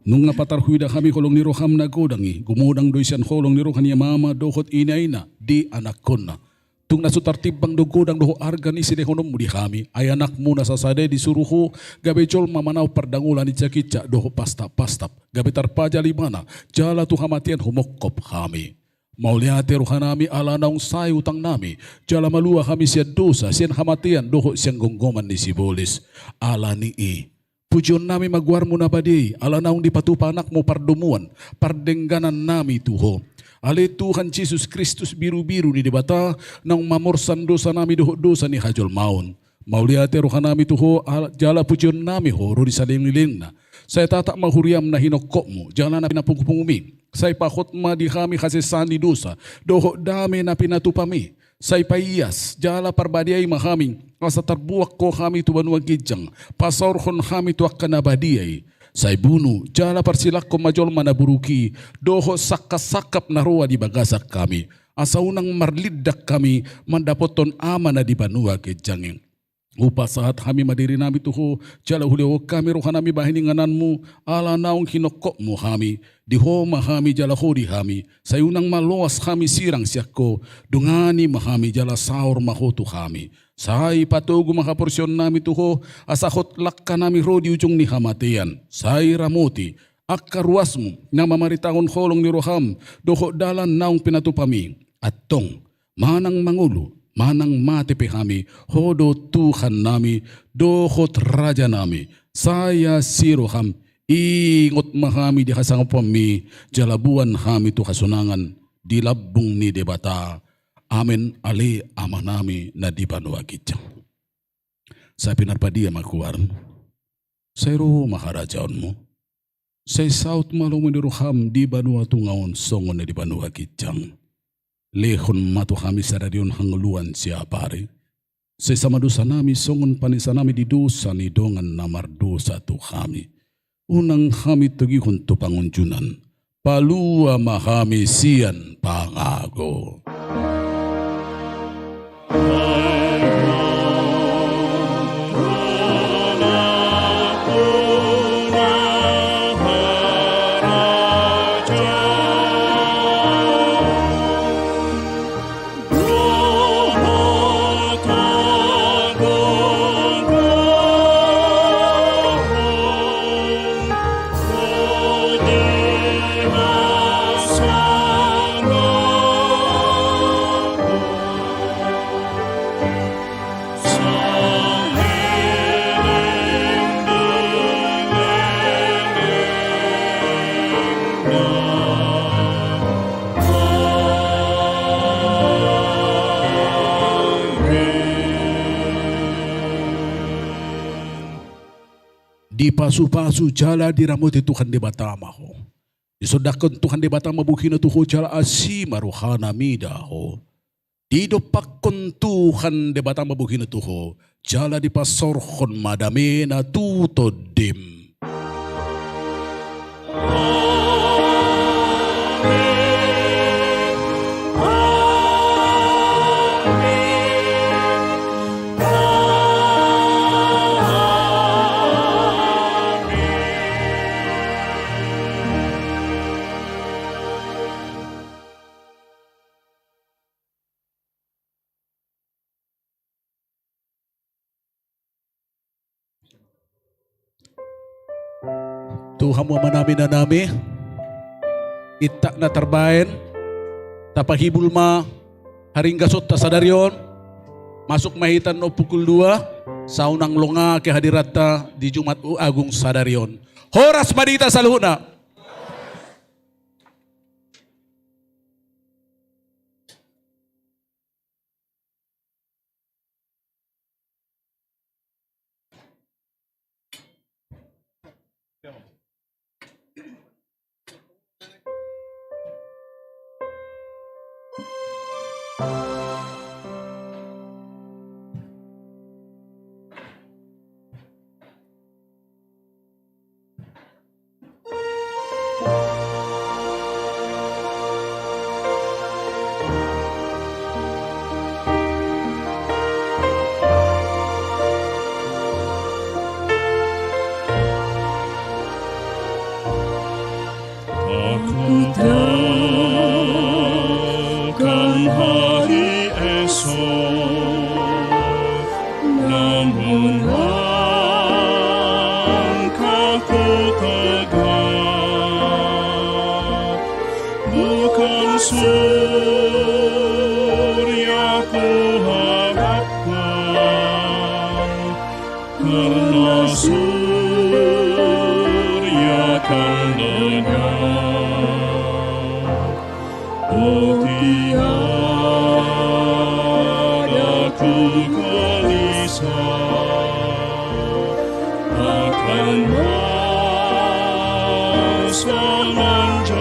nunga patar huida hami holong ni roham na godang i, gumodang do i sian holong ni roha ni ama-ama dohot ina-ina di anakkonna. Tung na so tartimbang do godang dohot arga ni silehononmu di hami, ai anakmu na sasada i disuru Ho gabe jolma manaon pardangolan injak-injak dohot pastap-pastap, gabe tarpajal ibana, jala tu hamatean humongkop hami. Mauliate rohanami ala naung sae utangnami, jala malua hami sian dosa, sian hamatean dohot sian gomgoman ni sibolis. Alani i, pujionnami ma goarmu na badia i, ala naung dipatupa anakmu pardomuan, pardengganannami tu Ho. Ale Tuhan Jesus Kristus, birubiru ni Debata, naung mamorsan dosanami dohot dosa ni hajolmaon. Mauliate rohanami tu Ho, al-, jala pujionnami Ho ro di saleleng-lelengna. Sai tatap ma huriam na hinongkopmu, jala na pinapungu-pungumi. Sai pahot ma di hami hasesaan ni dosa, dohot dame na pinatupami. Sai paias, jala parbadiai ma hami, asa tarbuang Ho hami tu banua ginjang, pasaorhon hami tu angka na badia i. Sai bunu, jala parsilangkon ma jolma na buruk i, dohot sangkap-sangkap na roa di bagasan hami, asa unang marlindak hami mandapothon Ama na di banua ginjang i. Hupasahat hami ma dirinami tu Ho, jala hulehon hami rohanami bahen ingananmu, ala naung hinongkopmu hami, di Ho ma hami jala Ho di hami, sai unang ma loas hami sirang sian Ho, dungani ma hami jala saor ma Ho tu hami, Sai patogu ma haporseaonnami tu Ho, asa hot langkanami ro di ujung ni hamatean. Sai ramoti angka ruasmu na mamaritahon holong ni roham dohot dalan naung pinatupami. Antong, manang mangolu, manang mate pe hami, Ho do Tuhannami dohot Rajanami. Sai asi roham, ingot ma hami di hasangaponmi, jala boan hami tu hasonangan di lambung ni Debata. Amen. Ale Amanami na di banua ginjang. Sai pinarbadia ma goarmu. Sai ro ma harajaonmu. Sai saut ma lomo ni roham di banua tonga on songon na di banua ginjang. Lehon ma tu hami sadari on hangoluan siapari. Sesa ma dosanami songon panesanami di dosa ni dongan na mardosa tu hami. Unang hami togihon tu pangunjunan. Palua ma hami sian pangago. Dipasupasu jala diramoti Tuhan Debata ma ho. Disondangkon Tuhan Debata ma bohina tu ho jala asi ma rohana mida ho. Didompakkon Tuhan Debata ma bohina tu ho, jala dipasaorhon ma damena tu tondim. Tu hamu amanami inanami, intak na tarbaen, tapahibul ma haringgasonta sadari on, masuk ma hita annon pukul dua, sai unang longa kehadiranta di Jumat Agung sadari on. Horas ma di hita saluhutna. Takutkan hari esok, namun langkahku tegak, bukan surya kuharapkan, karena surya kan lenyap. Oh, tiada ku gelisah akan masa menjauh.